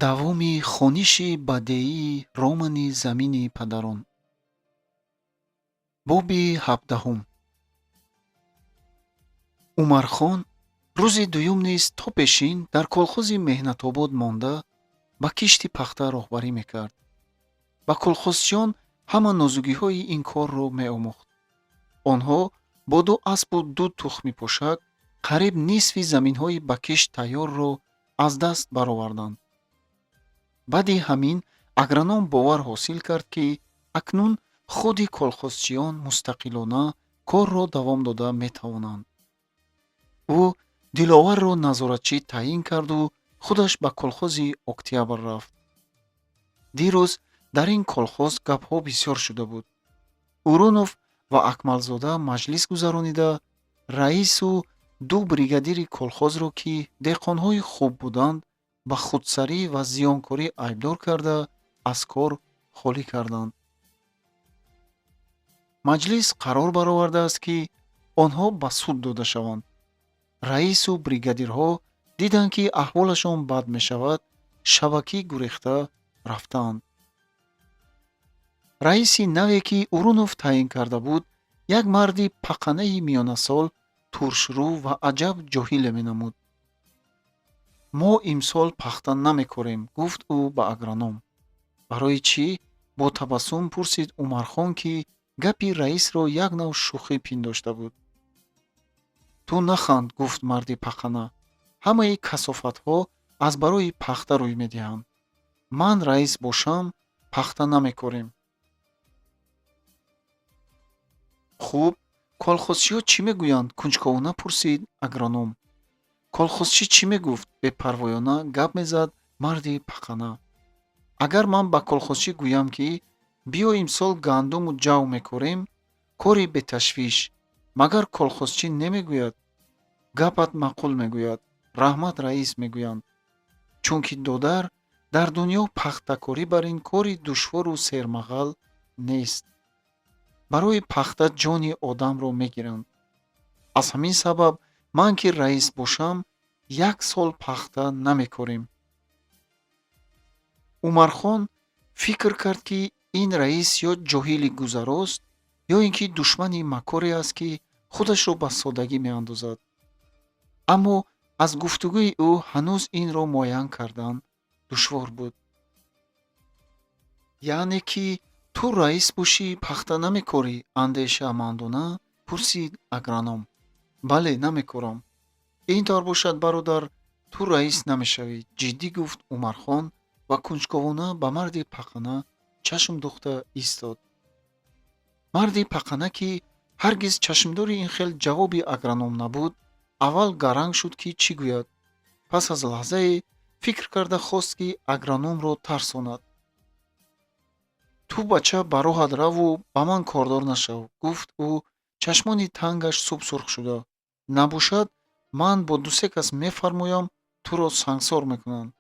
Давоми хониши бадеии романи «Замини падарон». Боби 17-ум. Умархон рӯзи дуюм низ то пешин дар колхози Меҳнатобод монда, ба кишти пахта роҳбарӣ мекард. Ба колхозчиён ҳама нозукиҳои ин корро меомӯхт. Онҳо бо ду аспу ду тухми пошак қариб нисфи заминҳои ба кишт тайёрро аз даст бароварданд. Баъди ҳамин агроном бовар ҳосил кард, ки акнун худи колхозчиён мустақилона корро давом дода метавонанд. Ӯ Диловарро назоратчӣ таъин карду худаш ба колхози «Октябр» рафт. Дирӯз дар ин колхоз гапҳо бисёр шуда буд. Урунов ва Акмалзода маҷлис гузаронида, раису ду бригадири колхозро, ки деҳқонҳои хуб буданд, ба худсарӣ ва зиёнкорӣ айбдор карда, аз кор холӣ карданд. Маҷлис қарор баровардааст, ки онҳо ба суд дода шаванд. Раису бригадирҳо диданд, ки аҳволашон бад мешавад, шабакӣ гурехта рафтаанд. Раиси наве, ки Урунов таъин карда буд, як марди паққанаи миёнасол, туршрӯ ва аҷаб ҷоҳиле менамуд. «Мо имсол пахта намекорем», гуфт ӯ ба агроном. «Барои чӣ?» бо табассум пурсид Умархон, ки гапи раисро як нав шӯхӣ пиндошта буд. «Ту наханд», гуфт марди паққана. «Ҳамаи касофатҳо аз барои пахта рӯй медиҳанд. Ман раис бошам, пахта намекорем». «Хуб, колхозчиҳо чӣ мегӯянд?» кунҷковона пурсид агроном. «Колхозчӣ чӣ мегуфт?» бепарвоёна гап мезад марди паққана. «Агар ман ба колхозчӣ гӯям, ки биё, имсол гандуму ҷав мекорем, кори беташвиш, магар колхозчӣ немегӯяд: „Гапат маъқул“? Мегӯяд: „Раҳмат, раис“, мегӯянд. Чунки, додар, дар дунё пахтакорӣ бар ин кори душвору сермағал нест. Барои пахта ҷони одамро мегиранд. Аз ҳамин сабаб ман ки раис бошам, як сол пахта намекорем». Умархон фикр кард, ки ин раис ё ҷоҳили гузарост, ё ин ки душмани макоре аст, ки худашро ба содагӣ меандозад. Аммо аз гуфтугӯи ӯ ҳанӯз инро муайян кардан душвор буд. «Яъне ки ту раис бошӣ, пахта намекорӣ?» андешамандона пурсид агроном. «Бале, намекорам». «Ин тавр бошад, бародар, ту раис намешавӣ», ҷиддӣ гуфт Умархон ва кунҷковона ба марди паққана чашм духта истод. Марди паққана, ки ҳаргиз чашмдори ин хел ҷавоби агроном набуд, аввал гаранг шуд, ки чӣ гӯяд. Пас аз лаҳзае фикр карда, хост, ки агрономро тарсонад. «Ту, бача, ба роҳат раву ба ман кордор нашав», гуфт ӯ, чашмони тангаш субсурх шуда. «Набошад, ман бо дусе кас мефармоям, туро сангсор мекунанд».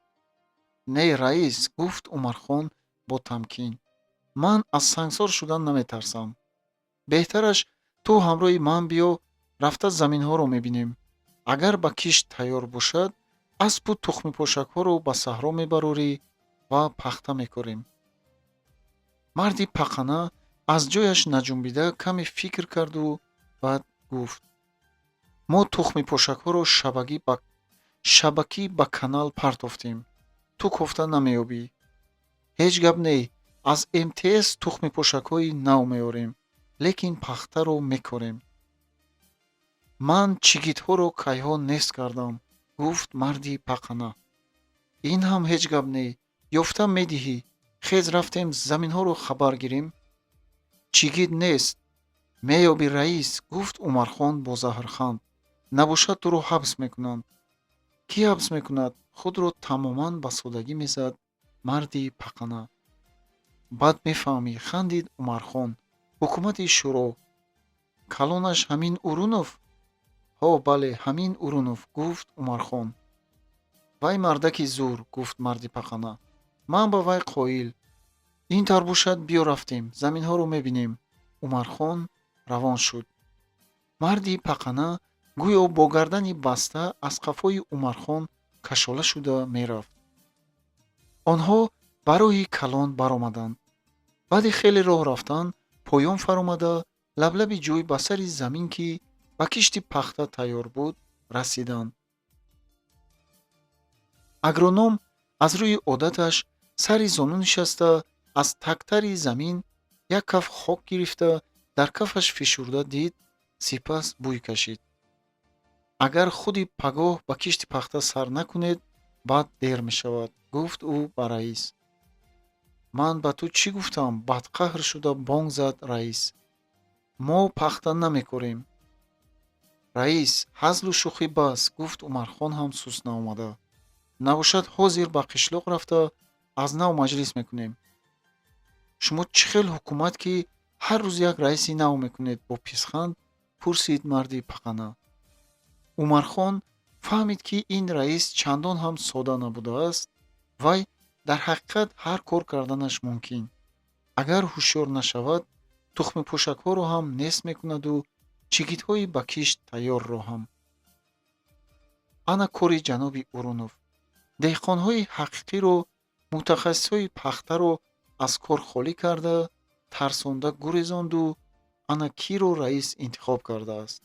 «Не, раис», гуфт Умархон бо тамкин. «Ман аз сангсор шудан наметарсам. Беҳтараш ту ҳамроҳи ман биё, рафта заминҳоро мебинем. Агар ба кишт тайёр бошад, аспу тухмипошакҳоро ба саҳро мебарорӣ ва пахта мекорем». Марди паққана аз ҷояш наҷунбида каме фикр карду баъд гуфт: «Мо тухмипошакҳоро шабакӣ ба канал партофтем, ту кофта намеёбӣ». «Ҳеҷ гап не, аз МТС тухмипошакҳои нав меорем, лекин пахтаро мекорем». «Ман чигитҳоро кайҳо нест кардам», гуфт марди паққана. «Ин ҳам ҳеҷ гап не, ёфта медиҳӣ. Хез, рафтем, заминҳоро хабар гирем». «Чигит нест». «Меёбӣ, раис», гуфт Умархон бо заҳрханд. «Набошад, туро ҳабс мекунанд». «Кӣ ҳабс мекунад?» худро тамоман ба содагӣ мезад марди паққана. «Бад мефаҳмӣ», хандид Умархон. «Ҳукумати шӯро. Калонаш ҳамин Урунов?» «Ҳо, бале, ҳамин Урунов», гуфт Умархон. «Вай мардаки зур», гуфт марди паққана. «Ман ба вай қоил. Ин тавр бошад, биё, рафтем, заминҳоро мебинем». Умархон равон шуд. Марди паққана гӯё бо гардани баста аз қафои Умархон кашола шуда мерафт. Онҳо ба роҳи калон баромаданд. Баъди хеле роҳ рафтан, поён фаромада, лаблаби ҷӯй ба сари замин, ки ба кишти пахта тайёр буд, расиданд. Агроном аз рӯи одаташ сари зону нишаста, аз тактари замин як каф хок гирифта, дар кафаш фишурда дид, сипас бӯй кашид. Агар худи пагоҳ ба кишти пахта сар накунед, баъд дер мешавад, гуфт ӯ ба раис. Ман ба ту чӣ гуфтам? Бадқаҳр шуда бонг зад раис. Мо пахта намекорем. Раис, ҳазлу шӯхӣ бас, гуфт Умархон ҳам суст наомада. Набошад, ҳозир ба қишлоқ рафта, аз нав маҷлис мекунем. Шумо чӣ хел ҳукумат, ки ҳар рӯз як раиси нав мекунед? Бо писханд пурсид марди пақана. Умархон фаҳмид, ки ин раис чандон ҳам сода набудааст. Вай дар ҳақиқат ҳар кор карданаш мумкин. Агар ҳушёр нашавад, тухмипошакҳоро ҳам нест мекунаду чигитҳои ба кишт тайёрро ҳам. Ана кори ҷаноби Урунов. Деҳқонҳои ҳақиқиро, мутахассисҳои пахтаро аз кор холӣ карда, тарсонда гурезонду ана киро раис интихоб кардааст.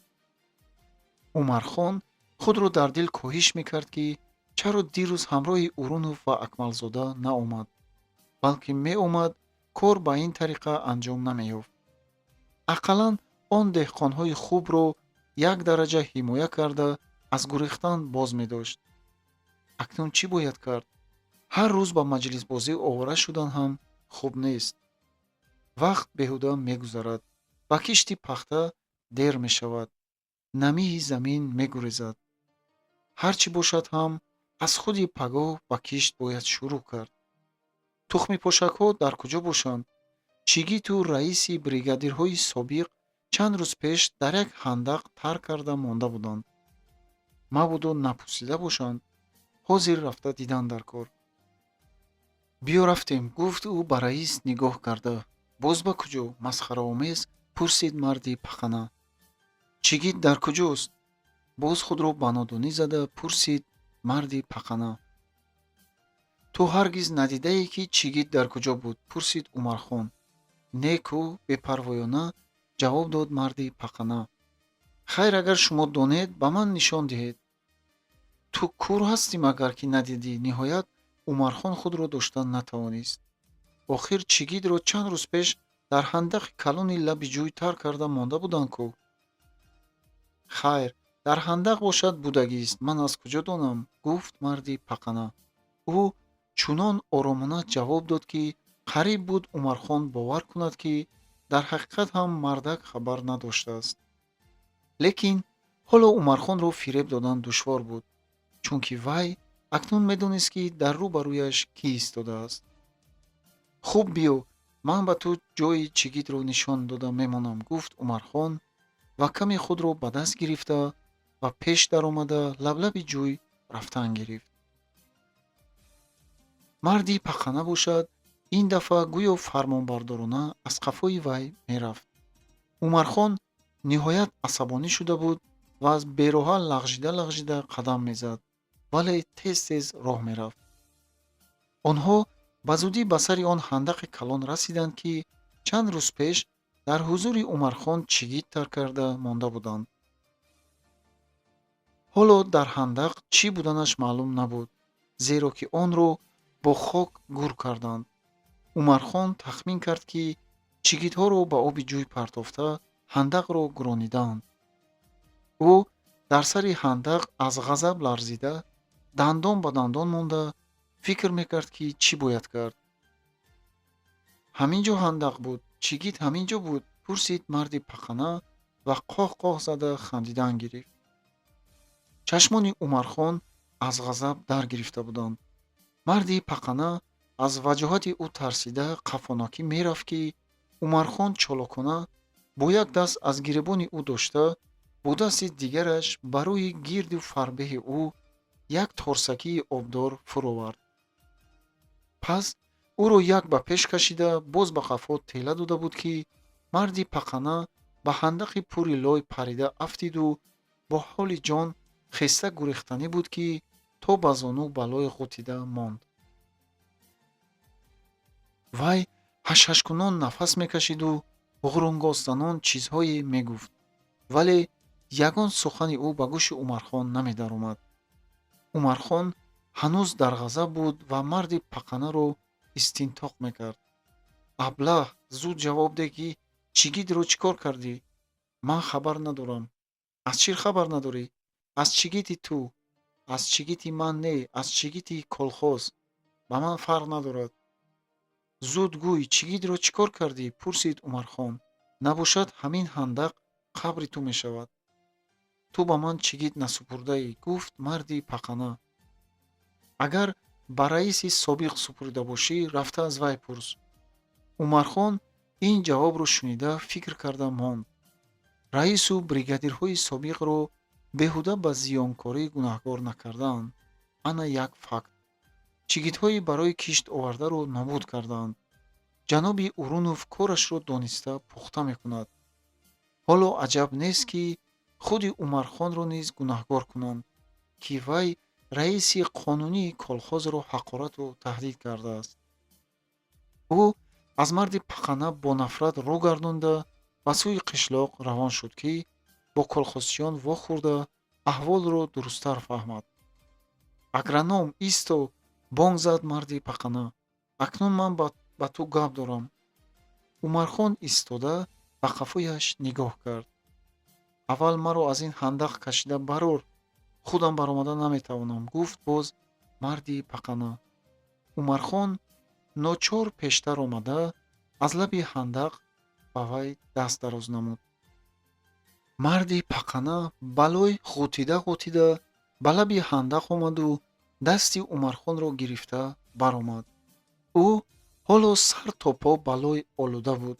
Умархон худро дар дил коҳиш мекард, ки чаро дирӯз ҳамроҳи Урунов ва Акмалзода наомад. Балки меомад, кор ба ин тариқа анҷом намеёфт. Ақаллан он деҳқонҳои хубро як дараҷа ҳимоя карда, аз гурехтан боз медошт. Акнун чӣ бояд кард? Ҳар рӯз ба маҷлисбозӣ овора шудан ҳам хуб нест. Вақт беҳуда мегузарад, ба кишти пахта дер мешавад, намии замин мегурезад. Ҳар чӣ бошад ҳам, аз худи пагоҳ ба кишт бояд шурӯъ кард. Тухмипошакҳо дар куҷо бошанд? Чигиту раиси бригадирҳои собиқ чанд рӯз пеш дар як ҳандақ тар карда монда буданд. Мабодо напусида бошанд. Ҳозир рафта дидан дар кор. Биё, рафтем, гуфт ӯ ба раис нигоҳ карда. Боз ба куҷо? Масхараомез пурсид марди пақана. Чигит дар куҷост? Боз худро ба нодонӣ зада пурсид марди пақана. Ту ҳаргиз надидае, ки чигит дар куҷо буд? Пурсид Умархон. Не ку, бепарвоёна ҷавоб дод марди пақана. Хайр, агар шумо донед, ба ман нишон диҳед. Ту кур ҳастӣ магар, ки надидӣ? Ниҳоят Умархон худро дошта натавонист. Охир чигитро чанд рӯз пеш дар ҳандақи калони лаби ҷӯй тар карда монда буданд ку. Хайр, дар ҳандақ бошад, будагист, ман аз куҷо донам? Гуфт марди пақана. Ӯ чунон оромона ҷавоб дод, ки қариб буд Умархон бовар кунад, ки дар ҳақиқат ҳам мардак хабар надоштааст. Лекин ҳоло Умархонро фиреб додан душвор буд, чунки вай акнун медонист, ки дар рӯ ба рӯяш кӣ истодааст. Хуб, биё, ман ба ту ҷои чигитро нишон дода мемонам, гуфт Умархон ва каме худро ба даст гирифта ва пеш даромада, лаблаби ҷӯй рафтан гирифт. Марди пақана бошад, ин дафъа гӯё фармонбардорона аз қафои вай мерафт. Умархон ниҳоят асабонӣ шуда буд ва аз бероҳа лағжида лағжида қадам мезад, вале тез тез роҳ мерафт. Онҳо ба зудӣ ба сари он ҳандақи калон расиданд, ки чанд рӯз пеш дар ҳузури Умархон чигит тар карда монда буданд. Ҳоло дар ҳандақ чӣ буданаш маълум набуд, зеро ки онро бо хок гур карданд. Умархон тахмин кард, ки чигитҳоро ба оби ҷӯй партофта, ҳандақро гуронидаанд. Ӯ дар сари ҳандақ аз ғазаб ларзида, дандон ба дандон монда, фикр мекард, ки чӣ бояд кард. Ҳамин ҷо ҳандақ буд, чигит ҳамин ҷо буд? Пурсид марди пақана ва қоҳ қоҳ зада хандидан гирифт. Чашмони Умархон аз ғазаб дар гирифта буданд. Марди пақана аз ваҷоҳати ӯ тарсида, қафонакӣ мерафт, ки Умархон чолокона бо як даст аз гиребони ӯ дошта, бо дасти дигараш ба рӯи гирду фарбеҳи ӯ як торсакии обдор фуровард. Пас ӯро як ба пеш кашида, боз ба қафо тела дода буд, ки марди пақана ба ҳандақи пури лой парида афтиду бо ҳоли ҷон хеста гурехтанӣ буд, ки то ба зону ба лой ғутида монд. Вай ҳашҳашкунон нафас мекашиду ғурунгосзанон чизҳое мегуфт, вале ягон сухани ӯ ба гӯши Умархон намедаромад. Умархон ҳанӯз дар ғазаб буд ва марди пақанаро истинтоқ мекард. Аблаҳ, зуд ҷавоб деҳ, ки чигитро чӣ кор кардӣ? Ман хабар надорам. Аз чӣ хабар надорӣ? Аз чигити ту. Аз чигити ман не, аз чигити колхоз. Ба ман фарқ надорад. Зуд гӯй, чигитро чӣ кор кардӣ? Пурсид Умархон. Набошад, ҳамин ҳандақ қабри ту мешавад. Ту ба ман чигит насупурдаӣ, гуфт марди пақана. Агар ба раиси собиқ супурида бошӣ, рафта аз вай пурс. Умархон ин ҷавобро шунида, фикр карда монд. Раису бригадирҳои собиқро беҳуда ба зиёнкорӣ гунаҳкор накардаанд. Ана як факт: чигитҳои барои кишт овардаро нобуд кардаанд. Ҷаноби Урунов корашро дониста пухта мекунад. Ҳоло аҷаб нест, ки худи Умархонро низ гунаҳкор кунанд, ки вай раиси қонунии колхозро ҳақорату таҳдид кардааст. Ӯ аз марди пақана бо нафрат рӯ гардонда, ба сӯи қишлоқ равон шуд, ки бо колхозчиён вохӯрда, аҳволро дурусттар фаҳмад. Агроном, исто! Бонг зад марди пақана. Акнун ман ба ту гап дорам. Умархон истода ба қафояш нигоҳ кард. Аввал маро аз ин ҳандақ кашида барор, худам баромада наметавонам, гуфт боз марди пақана. Умархон ночор пештар омада, аз лаби ҳандақ ба вай даст дароз намуд. Марди пақана ба лой ғутида ғутида ба лаби ҳандақ омаду дасти Умархонро гирифта баромад. Ӯ ҳоло сар то по ба лой олуда буд.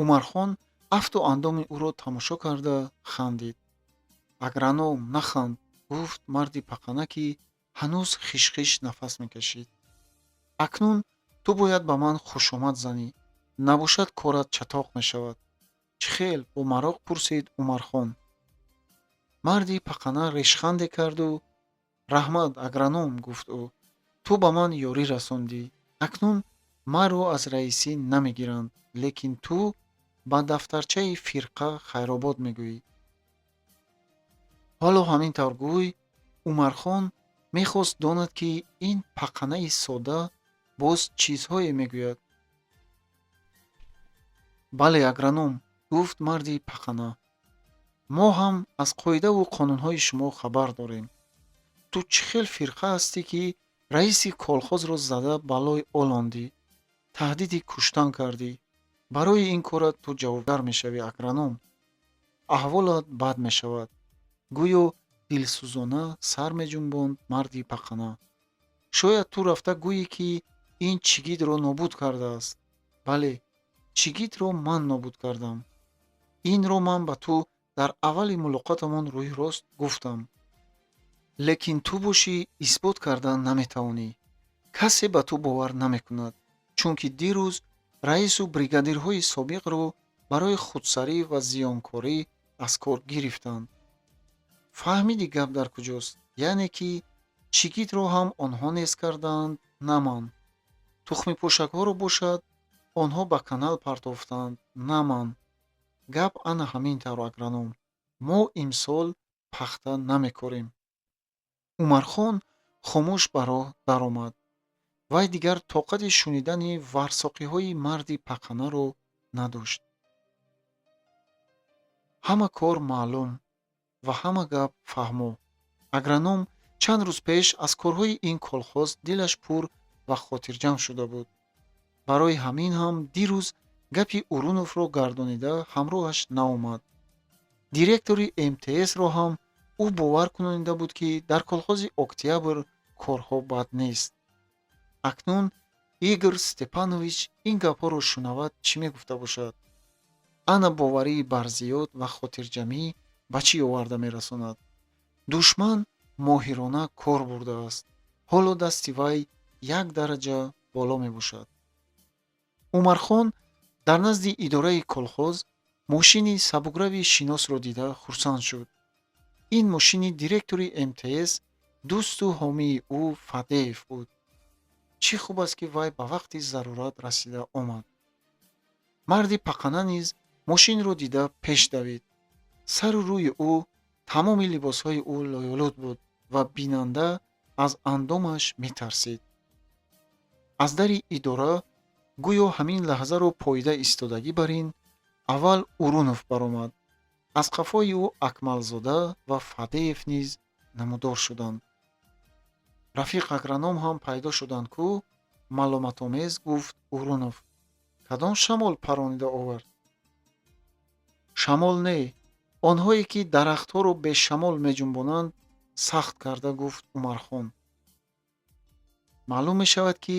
Умархон афту андоми ӯро тамошо карда хандид. Агроном, наханд, гуфт марди пақана, ки ҳанӯз хишхиш нафас мекашид. Акнун ту бояд ба ман хушомад занӣ, набошад, корат чатоқ мешавад. Чӣ хел? Бо мароқ пурсид Умархон. Марди пақана решханде карду: раҳмат, агроном, гуфт ӯ, ту ба ман ёрӣ расондӣ. Акнун маро аз раисӣ намегиранд, лекин ту ба дафтарчаи фирқа хайробод мегӯӣ. Ҳоло ҳамин тавр гӯй. Умархон мехост донад, ки ин пақанаи содда боз чизҳое мегӯяд. Бале, агроном, гуфт марди пақана, мо ҳам аз қоидаву қонунҳои шумо хабар дорем. Ту чӣ хел фирқа ҳастӣ, ки раиси колхозро зада ба лой олондӣ, таҳдиди куштан кардӣ? Барои ин корат ту ҷавобгар мешавӣ, агроном. Аҳволат бад мешавад. Гӯё дилсӯзона сар меҷунбонд марди пақана. Шояд ту рафта гӯӣ, ки ин чигитро нобуд кардааст. Бале, чигитро ман нобуд кардам. Инро ман ба ту дар аввали мулоқотамон рӯи рост гуфтам. Лекин ту бошӣ, исбот карда наметавонӣ. Касе ба ту бовар намекунад, чунки дирӯз раису бригадирҳои собиқро барои худсарӣ ва зиёнкорӣ аз кор гирифтанд. Фаҳмидӣ, гап дар куҷост? Яъне ки чигитро ҳам онҳо нест карданд, на ман. Тухмипошакҳоро бошад, онҳо ба канал партофтанд, на ман. Гап ана ҳамин тавр, агроном. Мо имсол пахта намекорем. Умархон хомӯш ба роҳ даромад. Вай дигар тоқати шунидани варсоқиҳои марди пақанаро надошт. Ҳама кор маълум ва ҳама гап фаҳмо. Агроном чанд рӯз пеш аз корҳои ин колхоз дилаш пур ва хотирҷамъ шуда буд. Барои ҳамин ҳам дирӯз гапи Уруновро гардонида ҳамроҳаш наомад. Директори МТС-ро ҳам ӯ бовар кунонида буд, ки дар колхози Октябр корҳо бад нест. Акнун Игор Степанович ин гапҳоро шунавад, чӣ мегуфта бошад? Ана боварии барзиёд ва хотирҷамъӣ ба чӣ оварда мерасонад. Душман моҳирона кор бурдааст. Ҳоло дасти вай як дараҷа боло мебошад. Умархон дар назди идораи колхоз мошини сабукрави шиносро дида хурсанд шуд. Ин мошини директори МТС, дӯсту ҳомии ӯ Фадеев буд. Чӣ хуб аст, ки вай ба вақти зарурат расида омад. Марди пақана низ мошинро дида пеш давид. Сару рӯи ӯ, тамоми либосҳои ӯ лоялуд буд ва бинанда аз андомаш метарсид. Аз дари идора, гӯё ҳамин лаҳзаро поида истодагӣ бар ин, аввал Урунов баромад. Аз қафои ӯ Акмалзода ва Фадеев низ намудор шуданд. Рафиқ агроном ҳам пайдо шуданд ку, маломатомез гуфт Урунов. Кадом шамол паронида овард? Шамол не, онҳое ки дарахтҳоро бешамол меҷунбонанд, сахт карда гуфт Умархон. Маълум мешавад, ки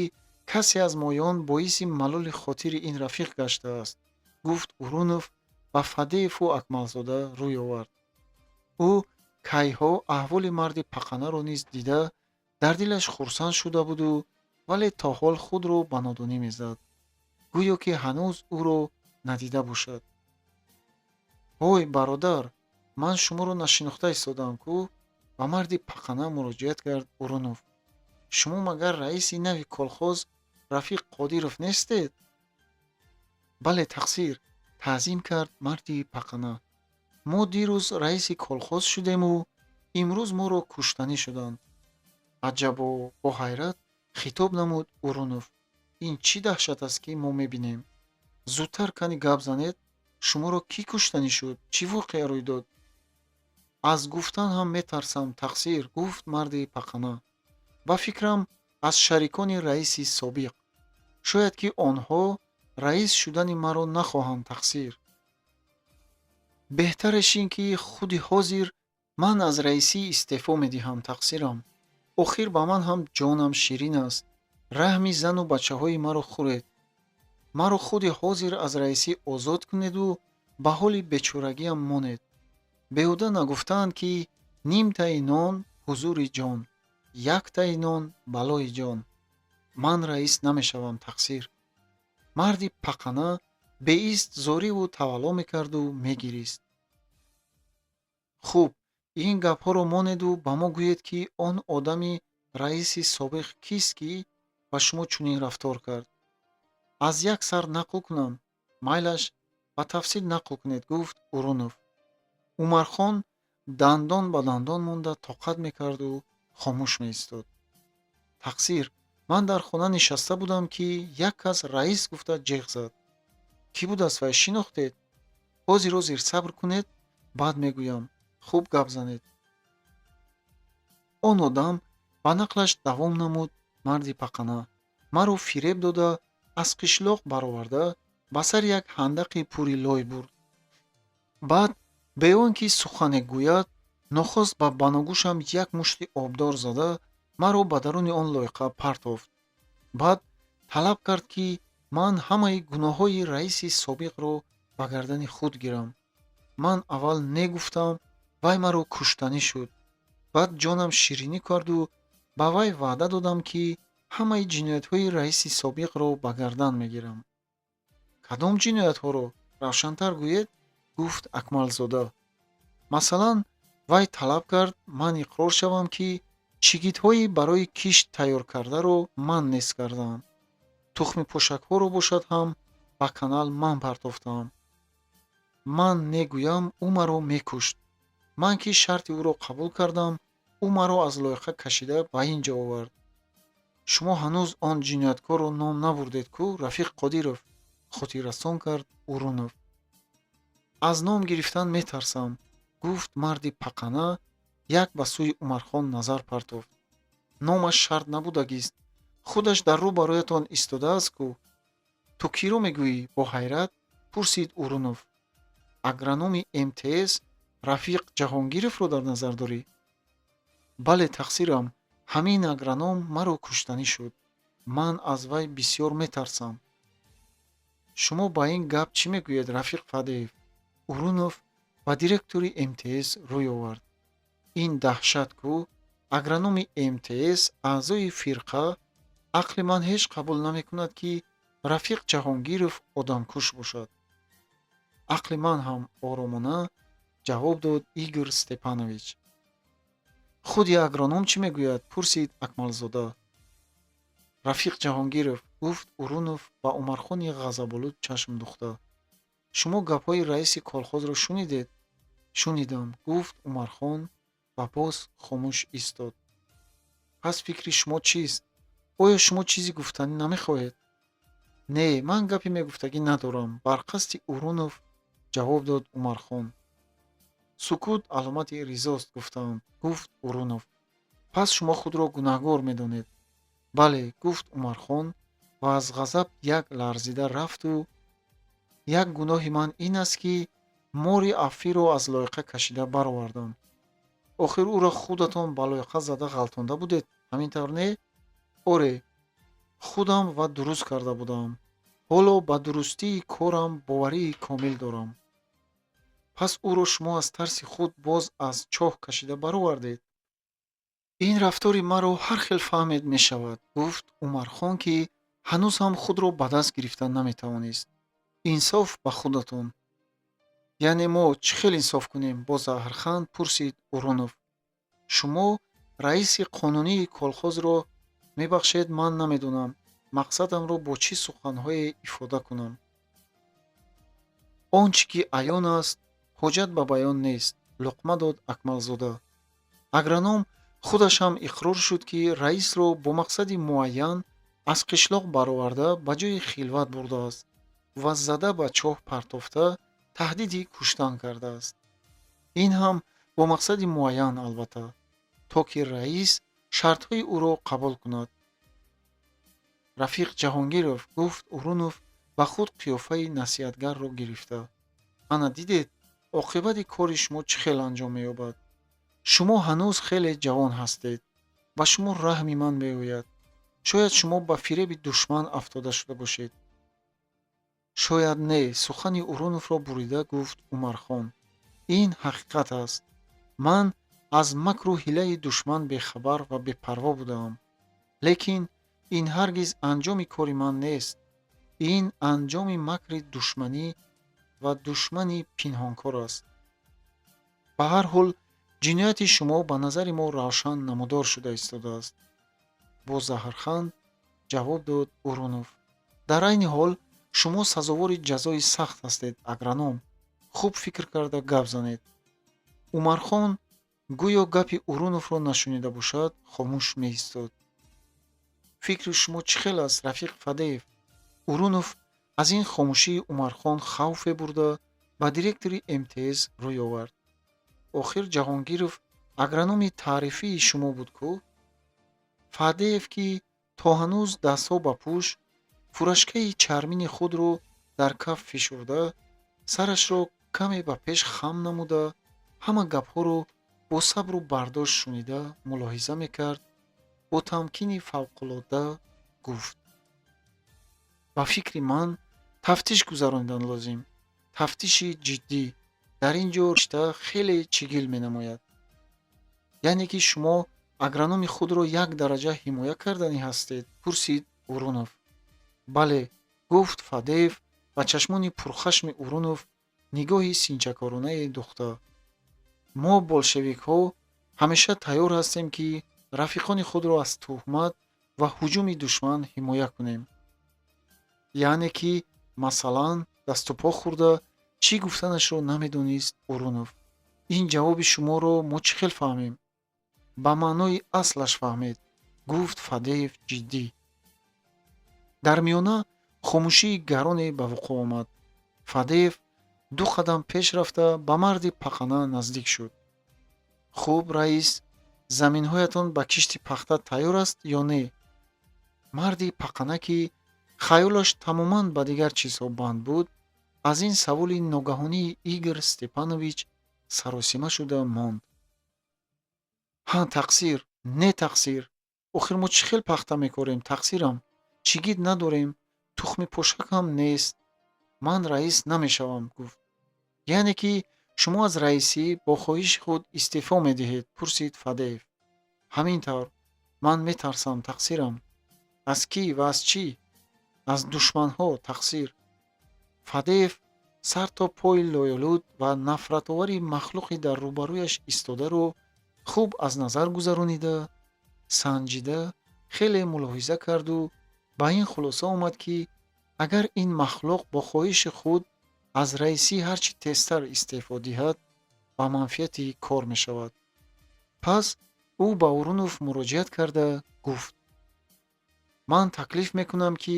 касе аз моён боиси малоли хотири ин рафиқ гаштааст, гуфт Урунов, ба Фадееву Акмалзода рӯй овард. Ӯ кайҳо аҳволи марди пақанаро низ дида, дар дилаш хурсанд шуда буду, вале то ҳол худро ба нодонӣ мезад, гӯё ки ҳанӯз ӯро надида бошад. Ҳой, бародар, ман шуморо нашинохта истодаам ку, ба марди пақана муроҷиат кард Урунов. Шумо магар раиси нави колхоз Рафиқ Қодиров нестед? Бале, тақсир, таъзим кард марди пақана. Мо дирӯз раиси колхоз шудему имрӯз моро куштанӣ шуданд. Аҷабо, бо ҳайрат хитоб намуд Урунов. Ин чӣ даҳшат аст, ки мо мебинем? Зудтар кани гап занед, шуморо кӣ куштанӣ шуд? Чӣ воқеа рӯй дод? Аз гуфтан ҳам метарсам, тақсир, гуфт марди пақана. Ба фикрам, аз шарикони раиси собиқ. Шояд ки онҳо раис шудани маро нахоҳанд, тақсир. Беҳтареш ин ки худи ҳозир ман аз раисӣ истеъфо медиҳам, тақсирам. Охир ба ман ҳам ҷонам ширин аст. Раҳми зану бачаҳои маро хӯред. Маро худи ҳозир аз раисӣ озод кунеду ба ҳоли бечорагиам монед. Беҳуда нагуфтаанд, ки нимтаи нон ҳузури ҷон, яктаи нон балои ҷон. Ман раис намешавам, тақсир. Марди пақана беист зориву тавалло мекарду мегирист. Хуб, ин гапҳоро монеду ба мо гӯед, ки он одами раиси собиқ кист, ки ба шумо чунин рафтор кард? Аз як сар нақл кунам? Майлаш, ба тафсил нақл кунед, гуфт Урунов. Умархон дандон ба дандон монда тоқат мекарду хомӯш меистод. Тақсир, ман дар хона нишаста будам, ки як кас раис гуфта ҷеғ зад. Кӣ будааст вай, шинохтед? Ҳозир, ҳозир, сабр кунед, баъд мегӯям. Хуб гап занед. Он одам, ба нақлаш давом намуд марди пақана, маро фиреб дода, аз қишлоқ бароварда, ба сари як ҳандақи пури лой бурд. Баъд бе он ки сухане гӯяд, нохост ба баногӯшам як мушти обдор зада, маро ба даруни он лойқа партофт. Баъд талаб кард, ки ман ҳамаи гуноҳҳои раиси собиқро ба гардани худ гирам. Ман аввал не гуфтам, вай маро куштанӣ шуд. Баъд ҷонам ширинӣ карду ба вай ваъда додам, ки ҳамаи ҷиноятҳои раиси собиқро ба гардан мегирам. Кадом ҷиноятҳоро, равшантар гӯед, гуфт Акмалзода. Масалан, вай талаб кард ман иқрор шавам, ки чигитҳои барои кишт тайёр кардаро ман нест кардаам. Тухми пошакҳоро бошад ҳам ба канал ман партофтаам. Ман не гӯям, ӯ маро мекушт. Ман ки шарти ӯро қабул кардам, ӯ маро аз лойқа кашида ба ин ҷо овард. Шумо ҳанӯз он ҷинояткорро ном набурдед ку, Рафиқ Қодиров, хотиррасон кард Урунов. Аз ном гирифтан метарсам, гуфт марди пақана, як ба сӯи Умархон назар партофт. Номаш шарт набудагист. Худаш дар рӯ бароятон истодааст ку. Ту киро мегӯӣ? Бо ҳайрат пурсид Урунов. Агрономи МТС Рафиқ Ҷаҳонгировро дар назар дорӣ? Бале, тақсирам, ҳамин агроном маро куштанӣ шуд. Ман аз вай бисёр метарсам. Шумо ба ин гап чӣ мегӯед, Рафиқ Фадеев? Урунов ба директори МТС рӯй овард. Ин даҳшат ку, агрономи МТС, аъзои фирқа, ақли ман ҳеҷ қабул намекунад, ки Рафиқ Ҷаҳонгиров одамкуш бошад. Ақли ман ҳам, оромона ҷавоб дод Игор Степанович. Худи агроном чӣ мегӯяд? Пурсид Акмалзода. Рафиқ Ҷаҳонгиров, гуфт Урунов ба Умархони ғазаболуд чашм духта. Шумо гапҳои раиси колхозро шунидед? Шунидам, гуфт Умархон ва боз хомӯш истод. Пас фикри шумо чист? Оё шумо чизе гуфтанӣ намехоҳед? Не, ман гапе мегуфтагӣ надорам, барқасди Урунов ҷавоб дод Умархон. Сукут аломати ризост, гуфтаанд, гуфт Урунов. Пас шумо худро гунаҳгор медонед? Бале, гуфт Умархон ва аз ғазаб як ларзида рафту як гуноҳи ман ин аст, ки мори афиро аз лоиқа кашида баровардам. Охир ӯро худатон ба лоиқа зада ғалтонда будед, ҳамин тавр не? Оре, худам ва дуруст карда будам. Ҳоло ба дурустии корам боварии комил дорам. Пас ӯро шумо аз тарси худ боз аз чоҳ кашида баровардед? Ин рафтори маро ҳар хел фаҳмед мешавад, гуфт Умархон, ки ҳанӯз ҳам худро ба даст гирифта наметавонист. Инсоф ба худатон. Яъне мо чӣ хел инсоф кунем? Бо заҳрханд пурсид Урунов. Шумо раиси қонунии колхозро, мебахшед, ман намедонам, мақсадамро бо чӣ суханҳое ифода кунам. Он чӣ ки аён аст, ҳоҷат ба баён нест, луқма дод Акмалзода. Агроном худаш ҳам иқрор шуд, ки раисро бо мақсади муайян аз қишлоқ бароварда ба ҷои хилват бурдааст ва зада ба чоҳ партофта таҳдиди куштан кардааст. Ин ҳам бо мақсади муайян, албатта, то ки раис шартҳои ӯро қабул кунад. Рафиқ Ҷаҳонгиров, гуфт Урунов ба худ қиёфаи насиҳатгарро гирифта. Ана дидед, оқибати кори шумо чӣ хел анҷом меёбад. Шумо ҳанӯз хеле ҷавон ҳастед. Ба шумо раҳми ман меояд. Шояд шумо ба фиреби душман афтода шуда бошед. Шояд не, сухани Уруновро бурида гуфт Умархон. Ин ҳақиқат аст. Ман аз макру ҳилаи душман бехабар ва бепарво будаам. Лекин ин ҳаргиз анҷоми кори ман нест. Ин анҷоми макри душманӣ ва душмани пинҳонкор аст. Ба ҳар ҳол ҷинояти шумо ба назари мо равшан намудор шуда истодааст. Бо заҳрханд ҷавоб дод Урунов. Дар айни ҳол шумо сазовори ҷазои сахт ҳастед, агроном. Хуб фикр карда гап занед. Умархон гӯё гапи Уруновро нашунида бошад, хомӯш меистод. Фикри шумо чӣ хел аст, рафиқ Фадеев? Урунов аз ин хомӯшии Умархон хавфе бурда ба директори МТС рӯй овард. Охир Ҷаҳонгиров агрономи таърифии шумо буд ку? Фадеев, ки то ҳанӯз дастҳо ба пӯш, фуражкаи чармини худро дар каф фишурда, сарашро каме ба пеш хам намуда, ҳама гапҳоро бо сабру бардошт шунида мулоҳиза мекард, бо тамкини фавқулодда гуфт: ба фикри ман тафтиш гузаронидан лозим. Тафтиши ҷиддӣ. Дар ин ҷо ришта хеле чигил менамояд. Яъне ки шумо агрономи худро як дараҷа ҳимоя карданӣ ҳастед? Пурсид Урунов. Бале, гуфт Фадеев ба чашмони пурхашми Урунов нигоҳи синчакоронае духта. Мо болшевикҳо ҳамеша тайёр ҳастем, ки рафиқони худро аз туҳмат ва ҳуҷуми душман ҳимоя кунем. Яъне ки масалан, дасту по хӯрда чӣ гуфтанашро намедонист Урунов. Ин ҷавоби шуморо мо чӣ хел фаҳмем? Ба маънои аслаш фаҳмед, гуфт Фадеев ҷиддӣ. Дар миёна хомӯшии гароне ба вуқӯъ омад. Фадеев ду қадам пеш рафта ба марди пақана наздик шуд. Хуб, раис, заминҳоятон ба кишти пахта тайёр аст ё не? Марди пақана, ки хаёлаш тамоман ба дигар чизҳо банд буд, аз ин саволи ногаҳонии Игор Степанович саросима шуда монд. Ҳа, тақсир, не, тақсир. Охир мо чӣ хел пахта мекорем, тақсирам? Чигит надорем, тухми пошак ҳам нест. Ман раис намешавам, гуфт. Яъне ки шумо аз раисӣ бо хоҳиши худ истеъфо медиҳед? Пурсид Фадеев. Ҳамин тавр. Ман метарсам, тақсирам. Аз кӣ ва аз чӣ? Аз душманҳо, тақсир. Фадеев сар то пой лоялуд ва нафратовари махлуқи дар рӯбарӯяш истодаро хуб аз назар гузаронида, санҷида, Хеле мулоҳиза карду ба ин хулоса омад, ки агар ин махлуқ бо хоҳиши худ аз раисӣ ҳарчи тезтар истеъфо диҳад, ба манфиати кор мешавад. Пас ӯ ба Урунов муроҷиат карда гуфт: «Ман таклиф мекунам, ки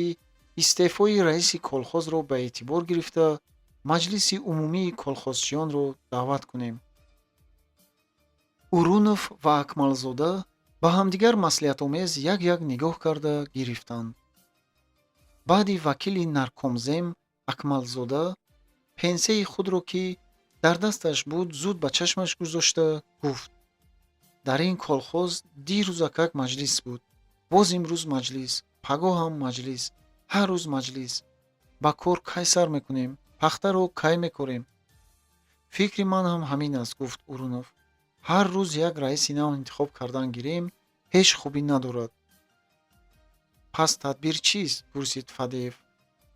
истеъфои раиси колхозро ба эътибор гирифта, маҷлиси умумии колхозчиёнро даъват кунем». Урунов ва Акмалзода ба ҳамдигар маслиҳатомез як-як нигоҳ карда гирифтанд. Баъди вакили наркомзем Акмалзода пенсияи худро, ки дар дасташ буд, зуд ба чашмаш гузошта гуфт: «Дар ин колхоз дирӯзакак маҷлис буд, боз имрӯз маҷлис, пагоҳ ҳам маҷлис, ҳар рӯз маҷлис. Ба кор кай сар мекунем? Пахтаро кай мекорем?» «Фикри ман ҳам ҳамин аст», гуфт Урунов. «Ҳар рӯз як раиси нав интихоб кардан гирем, ҳеҷ хубӣ надорад». «Пас тадбир чист?» пурсид Фадеев.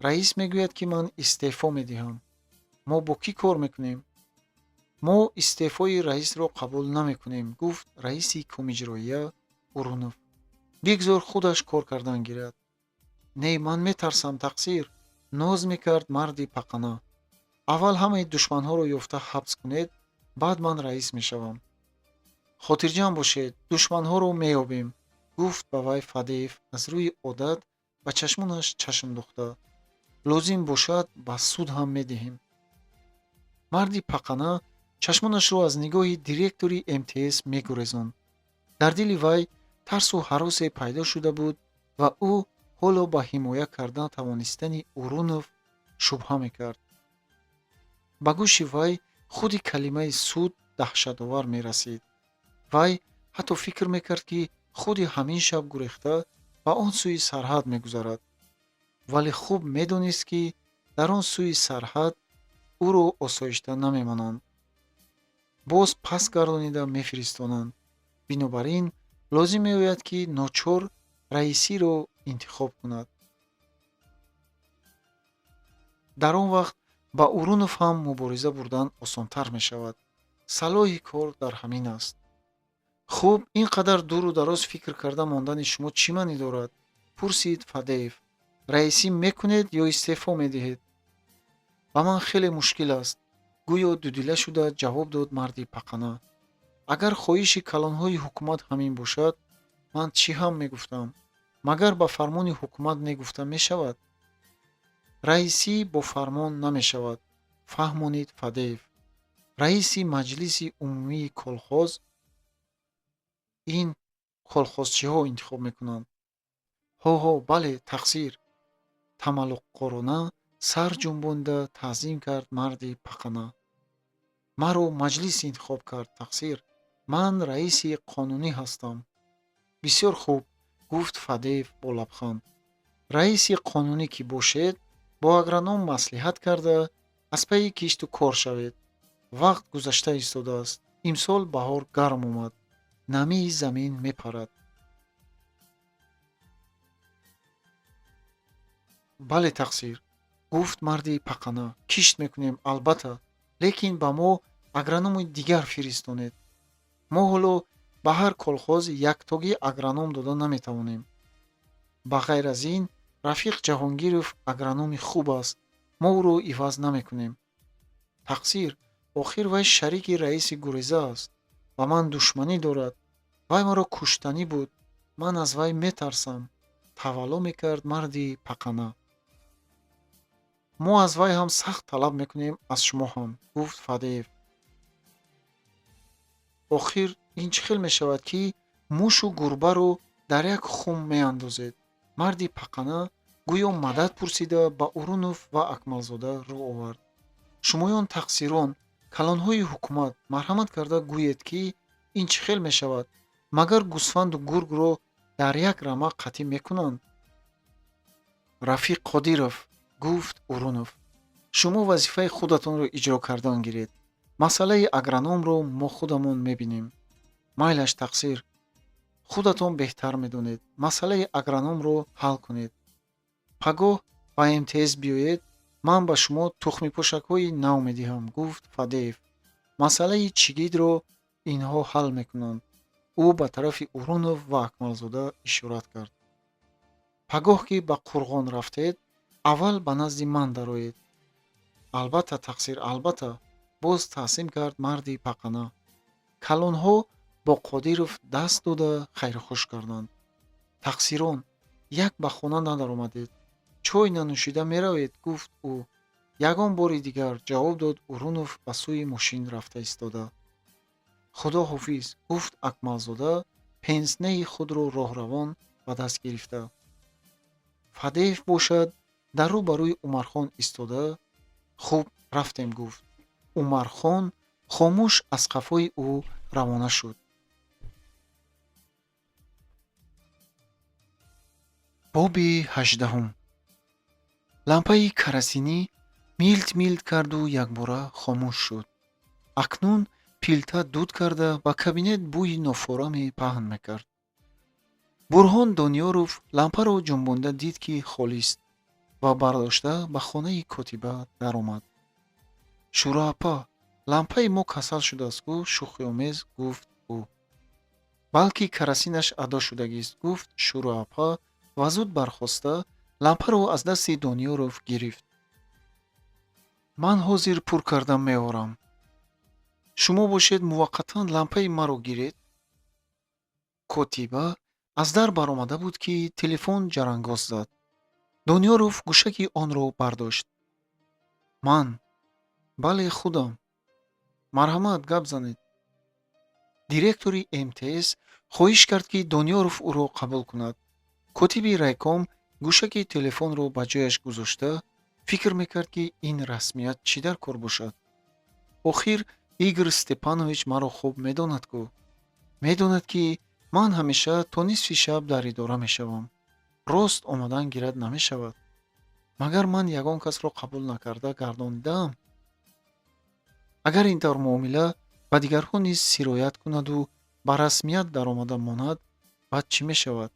«Раис мегӯяд, ки ман истеъфо медиҳам. Мо бо кӣ кор мекунем?» «Мо истеъфои раисро қабул намекунем», гуфт раиси комиҷроия Урунов. «Бигзор худаш кор кардан гирад». «Не, ман метарсам, тақсир», ноз мекард марди пақана. «Аввал ҳамаи душманҳоро ёфта ҳабс кунед, баъд ман раис мешавам». «Хотирҷамъ бошед, душманҳоро меёбем», гуфт ба вай Фадеев аз рӯи одат ба чашмонаш чашм духта. «Лозим бошад, ба суд ҳам медиҳем». Марди пақана чашмонашро аз нигоҳи директори МТС мегурезонд. Дар дили вай тарсу ҳаросе пайдо шуда буд ва ӯ ҳоло ба ҳимоя карда тавонистани Урунов шубҳа мекард. Ба гӯши вай худи калимаи суд даҳшатовар мерасид. Вай ҳатто фикр мекард, ки худи ҳамин шаб гурехта ба он сӯи сарҳад мегузарад. Вале хуб медонист, ки дар он сӯи сарҳад ӯро осоишта намемонанд, боз пас гардонида мефиристонанд. Бинобар ин лозим меояд, ки ночор раисиро интихоб кунад. Дар он вақт ба Урунов ҳам мубориза бурдан осонтар мешавад. Салоҳи кор дар ҳамин аст. «Хуб, ин қадар дуру дароз фикр карда мондани шумо чӣ маънӣ дорад?» пурсид Фадеев. «Раисӣ мекунед ё истеъфо медиҳед?» «Ба ман хеле мушкил аст», гӯё дудила шуда ҷавоб дод марди пақана. «Агар хоҳиши калонҳои ҳукумат ҳамин бошад, ман чӣ ҳам мегуфтам? Магар ба фармони ҳукумат не гуфта мешавад?» «Раисӣ бо фармон намешавад», фаҳмонид Фадеев. «Раиси маҷлиси умумии колхоз ин колхозчиҳо интихоб мекунанд». «Ҳо-ҳо, бале, тақсир», тамаллуқкорона сар ҷунбонда таъзим кард марди пақана. «Маро маҷлис интихоб кард, тақсир. Ман раиси қонунӣ ҳастам». «Бисёр хуб», гуфт Фадеев бо лабханд. «Раиси қонунӣ ки бошед, бо агроном маслиҳат карда, аз пайи кишту кор шавед. Вақт гузашта истодааст. Имсол баҳор гарм омад, намии замин мепарад». «Бале, тақсир», гуфт марди пақана. «Кишт мекунем, албатта, лекин ба мо агрономи дигар фиристонед. Мо ҳоло ба ҳар колхоз яктогӣ агроном дода наметавонем. Ба ғайр аз ин, Рафиқ Ҷаҳонгиров агрономи хуб аст, мо ӯро иваз намекунем». «Тақсир, охир вай шарики раиси гуреза аст, ба ман душманӣ дорад, вай маро куштанӣ буд, ман аз вай метарсам», тавалло мекард марди пақана. «Мо аз вай ҳам сахт талаб мекунем, аз шумо ҳам», гуфт Фадеев. «Охир ин чӣ хел мешавад, ки мушу гурбаро дар як хум меандозед?» Марди пақана гӯё мадад пурсида ба Урунов ва Акмалзода рӯ овард. «Шумоён тақсирон, калонҳои ҳукумат, марҳамат карда гӯед, ки ин чӣ хел мешавад? Магар гӯсфанду гургро дар як рама қатӣ мекунанд?» «Рафиқ Қодиров», гуфт Урунов, «шумо вазифаи худатонро иҷро кардан гиред. Масъалаи агрономро мо худамон мебинем». «Майлаш, тақсир, худатон беҳтар медонед. Масъалаи агрономро ҳал кунед. Пагоҳ ба МТС биёед, ман ба шумо тухмипошакҳои нав медиҳам», гуфт Фадеев. «Масъалаи чигидро инҳо ҳал мекунанд». Ӯ ба тарафи Урунов ва Акмалзода ишорат кард. Пагоҳ ки ба Қурғон рафтед, аввал ба назди ман дароед. Албатта, тақсир, албатта, боз таъсим кард марди пақана. Калонҳо бо Қодиров даст дода хайрухуш карданд. Тақсирон, як ба хона надаромадед. Чой нанӯшида меравед, гуфт ӯ. Ягон бори дигар, ҷавоб дод Урунов ба сӯи мошин рафта истода. Худо ҳофиз, гуфт Акмалзода, пенснеи худро роҳравон ба даст гирифта. Фадеев бошад, дар рӯ ба рӯи Умархон истода, хуб, рафтем, гуфт. Умархон хомӯш аз қафои ӯ равона шуд. Боби 18. Лампаи карасинӣ милт милт карду якбора хомӯш шуд. Акнун пилта дуд карда ба кабинет бӯи нофораме паҳн мекард. Бурҳон Дониёров лампаро ҷунбонда дид, ки холист, ва бардошта ба хонаи котиба даромад. Шӯроапа, лампаи мо касал шудааст, ку, шӯхиомез гуфт ӯ. Балки карасинаш адо шудагист, гуфт Шӯроапа ва зуд бархоста лампаро аз дасти Дониёров гирифт. Ман ҳозир пур карда меорам. Шумо бошед, муваққатан лампаи маро гиред. Котиба аз дар баромада буд, ки телефон ҷарангоз зад. Дониёров гӯшаки онро бардошт. Ман? Бале, худам. Марҳамат, гап занед. Директори МТС хоҳиш кард, ки Дониёров ӯро қабул кунад. Котиби райком гӯшаки телефонро ба ҷояш гузошта фикр мекард, ки ин расмият чӣ дар кор бошад. Охир Игор Степанович маро хуб медонад ку. Медонад, ки ман ҳамеша то нисфи шаб дар идора мешавам. Рост омадан гирад намешавад. Магар ман ягон касро қабул накарда гардонидаам? Агар ин тавр муомила ба дигарҳо низ сироят кунаду ба расмият даромада монад, баъд чӣ мешавад?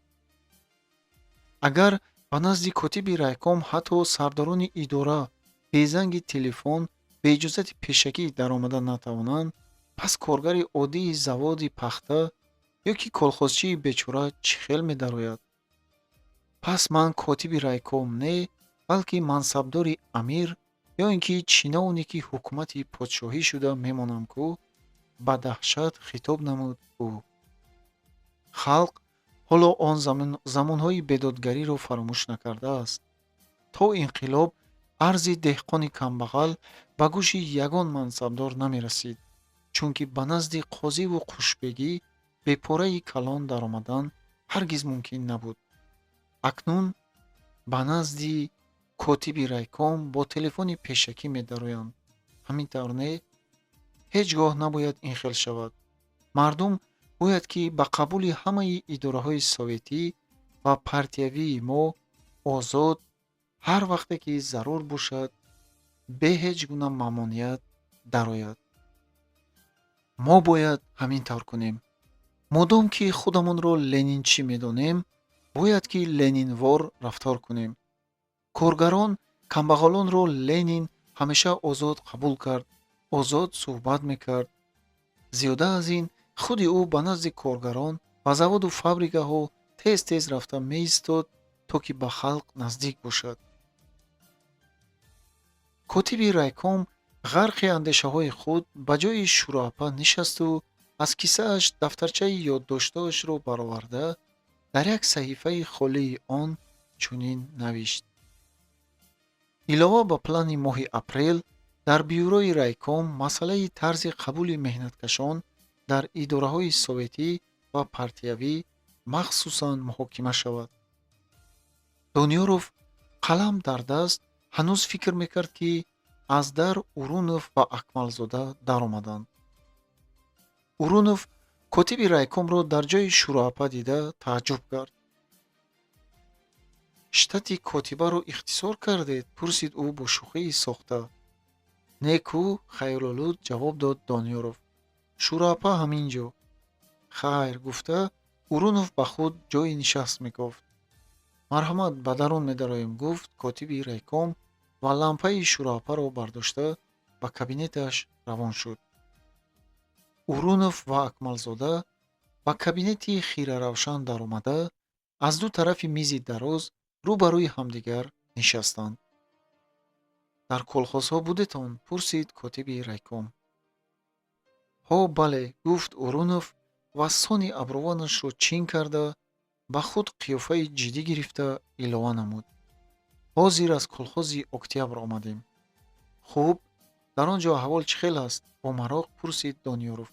Агар ба назди котиби райком ҳатто сардорони идора безанги телефон, бе иҷозати пешакӣ даромада натавонанд, пас коргари оддии заводи пахта ё ки колхозчии бечора чӣ хел медарояд? Пас ман котиби райком не, балки мансабдори амир ё ин ки чиновники ҳукумати подшоҳӣ шуда мемонам ку, ба даҳшат хитоб намуд ӯ. Халқ ҳоло он замонҳои бедодгариро фаромӯш накардааст. То инқилоб арзи деҳқони камбағал ба гӯши ягон мансабдор намерасид, чунки ба назди қозиву қушбегӣ бепораи калон даромадан ҳаргиз мумкин набуд. Акнун ба назди котиби райком бо телефони пешакӣ медароянд. Ҳамин тавр не? Ҳеҷ гоҳ набояд ин хел шавад. Мардум бояд ки ба қабули ҳамаи идораҳои советӣ ва партиявии мо озод, ҳар вақте ки зарур бошад, бе ҳеҷ гуна мамоният дарояд. Мо бояд ҳамин тавр кунем. Модом ки худамонро ленинчӣ медонем, бояд ки ленинвор рафтор кунем. Коргарон, камбағалонро Ленин ҳамеша озод қабул кард, озод суҳбат мекард. Зиёда аз ин, худи ӯ ба назди коргарон ба заводу фабрикаҳо тез-тез рафта меистод, то ки ба халқ наздик бошад. Котиби райком ғарқи андешаҳои худ ба ҷои Шӯроапа нишасту аз кисааш дафтарчаи ёддоштаашро бароварда дар як саҳифаи холии он чунин навишт: илова ба плани моҳи апрел, дар бюрои райком масъалаи тарзи қабули меҳнаткашон дар идораҳои советӣ ва партиявӣ махсусан муҳокима шавад. Дониёров қалам дар даст ҳанӯз фикр мекард, ки аз дар Урунов ва Акмалзода даромаданд. Урунов котиби райкомро дар ҷои Шӯроапа дида тааҷҷуб кард. Штати котибаро ихтисор кардед? Пурсид ӯ бо шӯхии сохта. Не ку, хаёлолуд ҷавоб дод Дониёров. Шӯроапа ҳамин ҷо. Хайр, гуфта Урунов ба худ ҷои нишаст мекофт. Марҳамат, ба дарун медароем, гуфт котиби райком ва лампаи Шӯроапаро бардошта ба кабинеташ равон шуд. Урунов ва Акмалзода Ба кабинети хираравшан даромада, аз ду тарафи мизи дароз рӯ ба рӯи ҳамдигар нишастанд. Дар колхозҳо будетон? Пурсид котиби райком. Ҳо, бале, гуфт Урунов ва сони абрувонашро чин карда, ба худ қиёфаи ҷиддӣ гирифта илова намуд: Ҳозир аз колхози Октябр омадем. Хуб, дар он ҷо аҳвол чӣ хел аст? Бо мароқ пурсид Дониёров.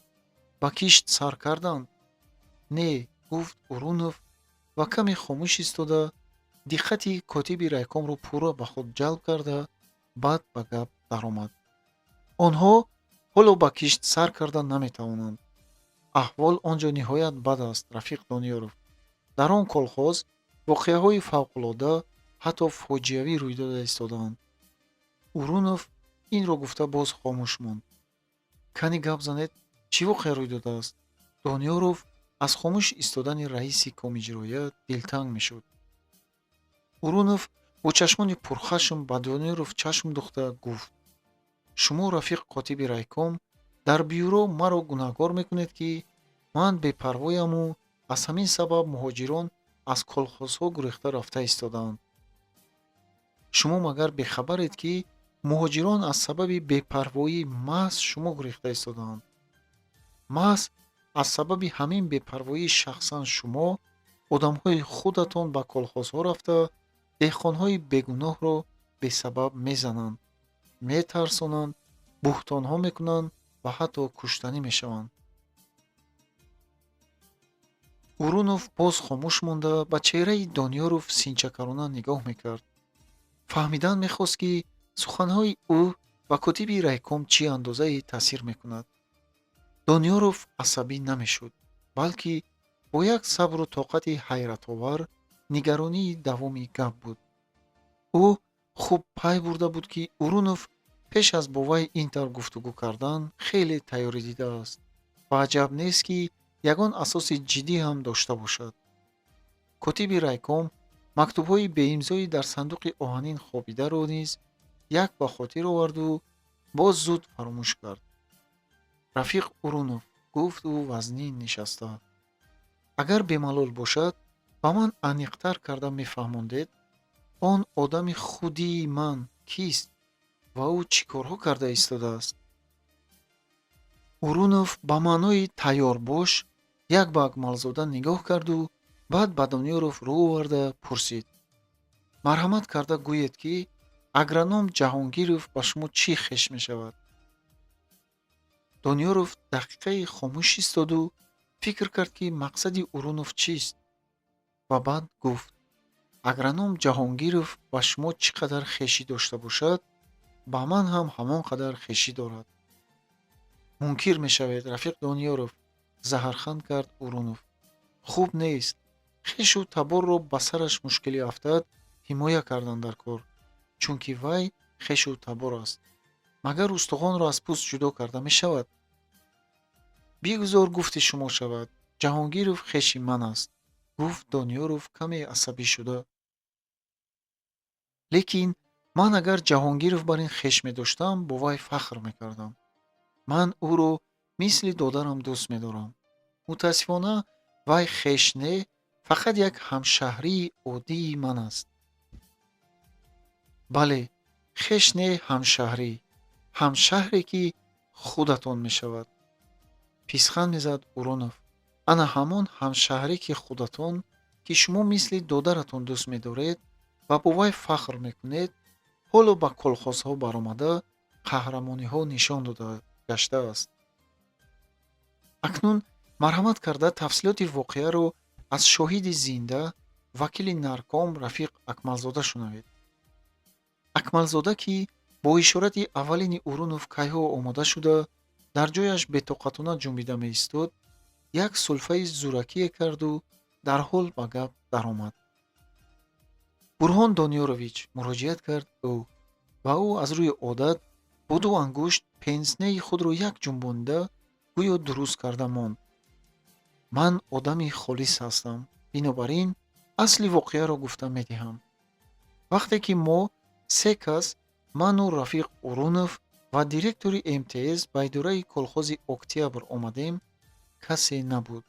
Ба кишт сар карданд? Не, гуфт Урунов ва каме хомӯш истода, диққати котиби райкомро пурра ба худ ҷалб карда, баъд ба гап даромад: Онҳо ҳоло ба кишт сар карда наметавонанд. Аҳвол он ҷо ниҳоят бад аст, рафиқ Дониёров. Дар он колхоз воқеаҳои фавқулода, ҳатто фоҷиавӣ рӯй дода истодаанд. Урунов инро гуфта, боз хомӯш монд. Кани, гап занед, чӣ воқеа рӯй додааст? Дониёров аз хомӯш истодани раиси комиҷроия дилтанг мешуд. Урунов бо чашмони пурхашм ба Дониёров чашм духта гуфт: Шумо, рафиқ котиби райком, дар бюро маро гунаҳкор мекунед, ки ман бепарвояму аз ҳамин сабаб муҳоҷирон аз колхозҳо гурехта рафта истодаанд. Шумо магар бехабаред, ки муҳоҷирон аз сабаби бепарвоии маҳз шумо гурехта истодаанд? Маҳз аз сабаби ҳамин бепарвоии шахсан шумо одамҳои худатон ба колхозҳо рафта, деҳқонҳои бегуноҳро бесабаб мезананд, метарсонанд, буҳтонҳо мекунанд ва ҳатто куштанӣ мешаванд. Урунов боз хомӯш монда, ба чеҳраи Дониёров синчакарона нигоҳ мекард. Фаҳмидан мехост, ки суханҳои ӯ ба котиби райком чӣ андозае таъсир мекунад. Дониёров асабӣ намешуд, балки бо як сабру тоқати ҳайратовар нигаронии давоми гап буд. Ӯ хуб пай бурда буд, ки Урунов пеш аз бо вай ин тавр гуфтугӯ кардан хеле тайёрӣ дидааст ва аҷаб нест, ки ягон асоси ҷиддӣ ҳам дошта бошад. Котиби райком мактубҳои беимзои дар сандуқи оҳанин хобидаро низ як ба хотир оварду боз зуд фаромӯш кард. Рафиқ Урунов, гуфт ӯ вазнин нишаста, агар бемалол бошад, ба ман аниқтар карда мефаҳмондед, он одами худии ман кист ва ӯ чӣ корҳо карда истодааст? Урунов ба маънои тайёр бош як ба Акмалзода нигоҳ карду баъд ба Дониёров рӯ оварда пурсид: Марҳамат карда гӯед, ки агроном Ҷаҳонгиров ба шумо чӣ хеш мешавад? Дониёров дақиқае хомӯш истоду фикр кард, ки мақсади Урунов чист, ва баъд гуфт: Агроном Ҷаҳонгиров ба шумо чӣ қадар хешӣ дошта бошад, ба ман ҳам ҳамон қадар хешӣ дорад. Мункир мешавед, рафиқ Дониёров, заҳарханд кард Урунов. Хуб нест. Хешу таборро ба сараш мушкилӣ афтад, ҳимоя кардан дар кор, чунки вай хешу табор аст. Магар устухонро аз пӯст ҷудо карда мешавад? Бигузор гуфти шумо шавад, Ҷаҳонгиров хеши ман аст, гуфт Дониёров каме асабӣ шуда. Лекин ман агар Ҷаҳонгиров бар ин хеш медоштам, бо вай фахр мекардам. Ман ӯро мисли додарам дӯст медорам. Мутаассифона, вай хеш не, фақат як ҳамшаҳрии оддии ман аст. Бале, хеш не, ҳамшаҳрӣ, ҳамшаҳре, ки худатон мешавад, писханд мезад Урунов. Ана ҳамон ҳамшаҳре, ки худатон, ки шумо мисли додаратон дӯст медоред ва бо вай фахр мекунед, ҳоло ба колхозҳо баромада, қаҳрамониҳо нишон дода гаштааст. Акнун марҳамат карда тафсилоти воқеаро аз шоҳиди зинда, вакили нарком рафиқ Акмалзода шунавед. Акмалзода, ки бо ишорати аввалини Урунов кайҳо омода шуда, дар ҷояш бетоқатона ҷунбида меистод, як сулфаи зӯракие карду дарҳол ба гап даромад. Бурҳон Дониёрович, муроҷиат кард ӯ, ва ӯ аз рӯи одат бо ду ангушт пенснеи худро як ҷунбонида, гӯё дуруст карда монд. Ман одами холис ҳастам, бинобар ин асли воқеаро гуфта медиҳам. Вақте ки мо се кас, ману рафиқ Урунов ва директори МТС, ба идораи колхози Октябр омадем, касе набуд.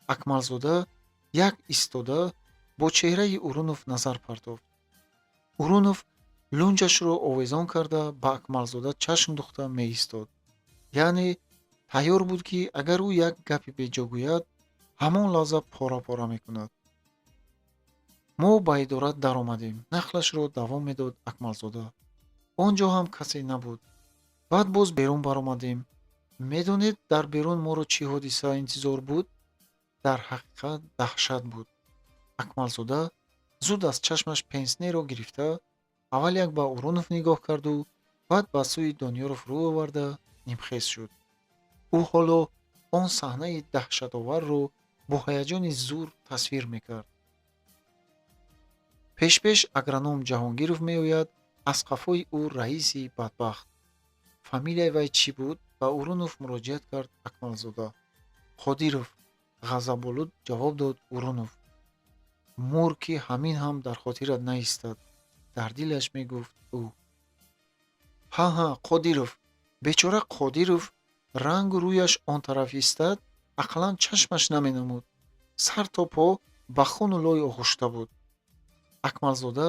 Акмалзода як истода бо чеҳраи Урунов назар партофт. Урунов лунҷашро овезон карда, ба Акмалзода чашм духта меистод, яъне тайёр буд, ки агар ӯ як гапи беҷо гӯяд, ҳамон лаҳза пора-пора мекунад. Мо ба идора даромадем, нақлашро давом медод Акмалзода. Он ҷо ҳам касе набуд. Баъд боз берун баромадем. Медонед, дар берун моро чӣ ҳодиса интизор буд? Дар ҳақиқат даҳшат буд. Акмалзода зуд аз чашмаш пенснеро гирифта, аввал як ба Урунов нигоҳ карду баъд ба сӯи Дониёров рӯ оварда нимхез шуд. Ӯ ҳоло он саҳнаи даҳшатоварро бо ҳаяҷони зур тасвир мекард. Пешпеш агроном Ҷаҳонгиров меояд, аз қафои ӯ раиси бадбахт. Фамилияи вай чӣ буд? Ба Урунов муроҷиат кард Акмалзода. Қодиров, ғазаболуд ҷавоб дод Урунов. Мур, ки ҳамин ҳам дар хотират наистад, дар дилаш мегуфт ӯ. Ҳа, ҳа, Қодиров. Бечора Қодиров рангу рӯяш он тараф истад, ақаллан чашмаш наменамуд. Сар то по ба хуну лой оғушта буд. Акмалзода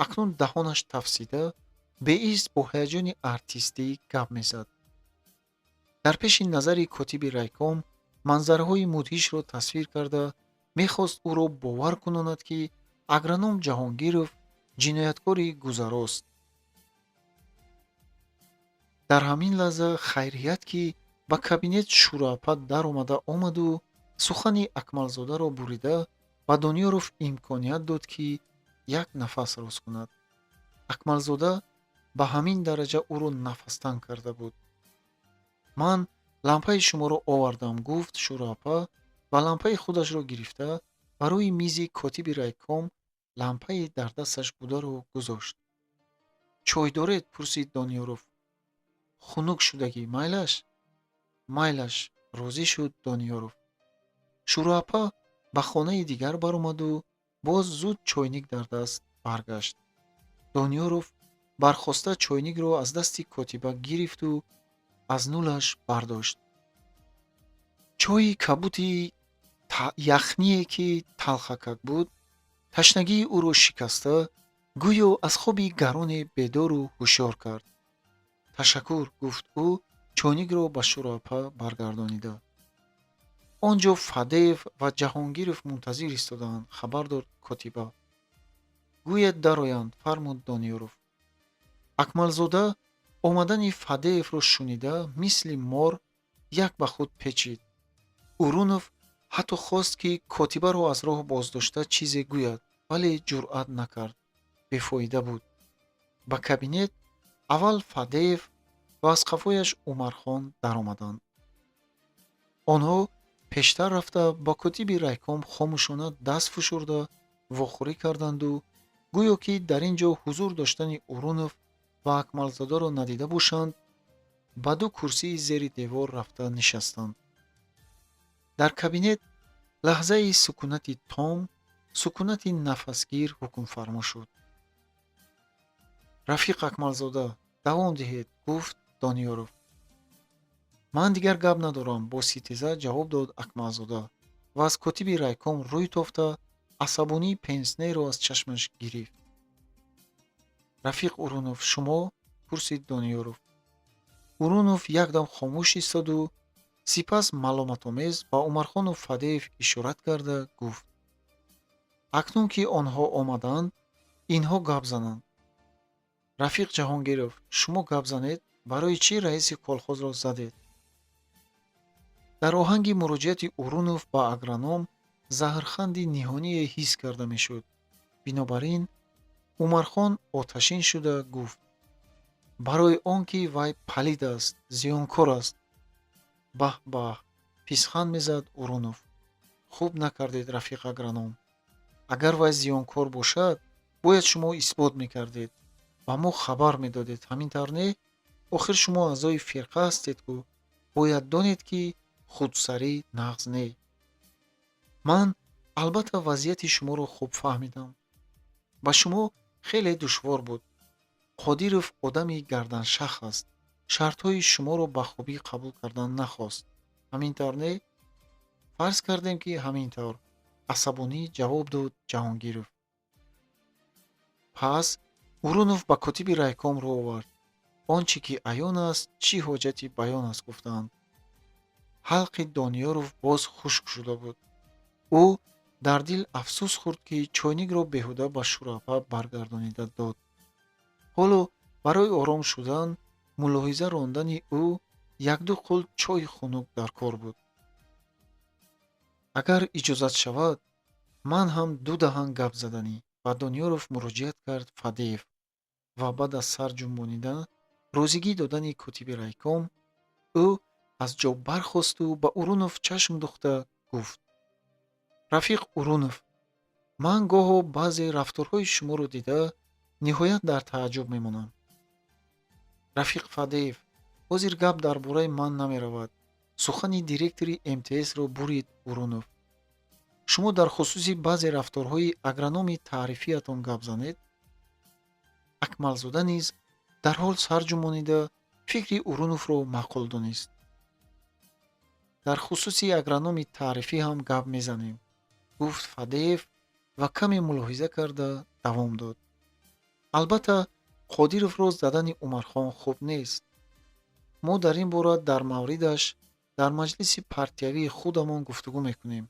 акнун даҳонаш тафсида, беист бо ҳаяҷони артистӣ гап мезад. Дар пеши назари котиби райком манзараҳои мудҳишро тасвир карда, мехост ӯро бовар кунонад, ки агроном Ҷаҳонгиров ҷинояткори гузарост. Дар ҳамин лаҳза хайрият, ки ба кабинет Шӯроапа даромада омаду сухани Акмалзодаро бурида, ба Дониёров имконият дод, ки як нафас рост кунад. Акмалзода ба ҳамин дараҷа ӯро нафастанг карда буд. Ман лампаи шуморо овардам, гуфт Шӯроапа ва лампаи худашро гирифта, ба рӯи мизи котиби райком лампаи дар дасташ бударо гузошт. Чой доред? Пурсид Дониёров. Хунук шудагӣ, майлаш? Майлаш, розӣ шуд Дониёров. Шӯроапа ба хонаи дигар баромаду боз зуд чойник дар даст баргашт. Дониёров бархоста чойникро аз дасти котиба гирифту аз нулаш бардошт. Чойи кабути яхние, ки талхакак буд, ташнагии ӯро шикаста, гӯё аз хоби гароне бедору ҳушёр кард. Ташаккур, гуфт ӯ, чойникро ба Шӯроапа баргардонида. Он ҷо Фадеев ва Ҷаҳонгиров мунтазир истодаанд, хабар дод котиба. Гӯед дароянд, фармуд Дониёров. Акмалзода омадани Фадеевро шунида, мисли мор як ба худ печид. Урунов ҳатто хост, ки котибаро аз роҳ боздошта чизе гӯяд, вале ҷуръат накард, бефоида буд. Ба кабинет аввал Фадеев ва аз қафояш Умархон даромаданд. Онҳо пештар рафта, ба котиби райком хомӯшона даст фишурда вохӯрӣ карданду гӯё ки дар ин ҷо ҳузур доштани Урунов ва Акмалзодаро надида бошанд, ба ду курсии зери девор рафта нишастанд. Дар кабинет лаҳзаи сукунати том, сукунати нафасгир ҳукмфармо шуд. Рафиқ Акмалзода, давом диҳед, гуфт Дониёров. Ман дигар гап надорам, бо ситеза ҷавоб дод Акмалзода ва аз котиби райком рӯй тофта, асабонии пенснеро аз чашмаш гирифт. Рафиқ Урунов, шумо? Пурсид Дониёров. Урунов якдам хомӯш истоду сипас маломатомез ба Умархону Фадеев ишорат карда гуфт: акнун ки онҳо омаданд, инҳо гап зананд. Рафиқ Ҷаҳонгиров, шумо гап занед. Барои чӣ раиси колхозро задед? Дар оҳанги муроҷиати Урунов ба агроном заҳрханди ниҳоние ҳис карда мешуд. Бинобар ин Умархон оташин шуда гуфт: барои он ки вай палид аст, зиёнкор аст. Баҳ, баҳ, писханд мезад Урунов. Хуб накардед, рафиқ агроном. Агар вай зиёнкор бошад, бояд шумо исбот мекардед, ба мо хабар медодед, ҳамин тавр не? Охир шумо аъзои фирқа ҳастед ку, бояд донед, ки худсарӣ нағз не. Ман албатта вазъияти шуморо хуб фаҳмидам. Ба шумо хеле душвор буд. Қодиров одами гарданшах аст, шартҳои шуморо ба хубӣ қабул кардан нахост, ҳамин тавр не? Фарз кардем, ки ҳамин тавр, асабонӣ ҷавоб дод Ҷаҳонгиров. Пас Урунов ба котиби райком рӯ овард. Он чӣ ки аён аст, чӣ ҳоҷати баён аст, гуфтаанд. Ҳалқи Дониёров боз хушк шуда буд. Ӯ дар дил афсӯс хӯрд, ки чойникро беҳуда ба Шӯрапа баргардонида дод. Ҳоло барои ором шудан, мулоҳиза рондани ӯ якду қулт чойи хунук дар кор буд. Агар иҷозат шавад, ман ҳам ду даҳан гап заданӣ, ба Дониёров муроҷиат кард Фадеев ва баъд аз сар ҷунбонида розигӣ додани котиби райком, ӯ аз ҷо бархосту ба Урунов чашм духта гуфт: «Рафиқ Урунов, ман гоҳо баъзе рафторҳои шуморо дида ниҳоят дар тааҷҷуб мемонам». «Рафиқ Фадеев, ҳозир гап дар бораи ман намеравад», сухани директори МТС-ро бурид Урунов. «Шумо дар хусуси баъзе рафторҳои агрономи таърифиятон гап занед». Акмалзода низ дарҳол сар ҷунбонида фикри Уруновро маъқул донист. «Дар хусуси агрономи таърифӣ ҳам гап мезанем», гуфт Фадеев ва каме мулоҳиза карда давом дод: «Албатта, Қодировро задани Умархон хуб нест. Мо дар ин бора дар мавридаш дар маҷлиси партиявии худамон гуфтугӯ мекунем.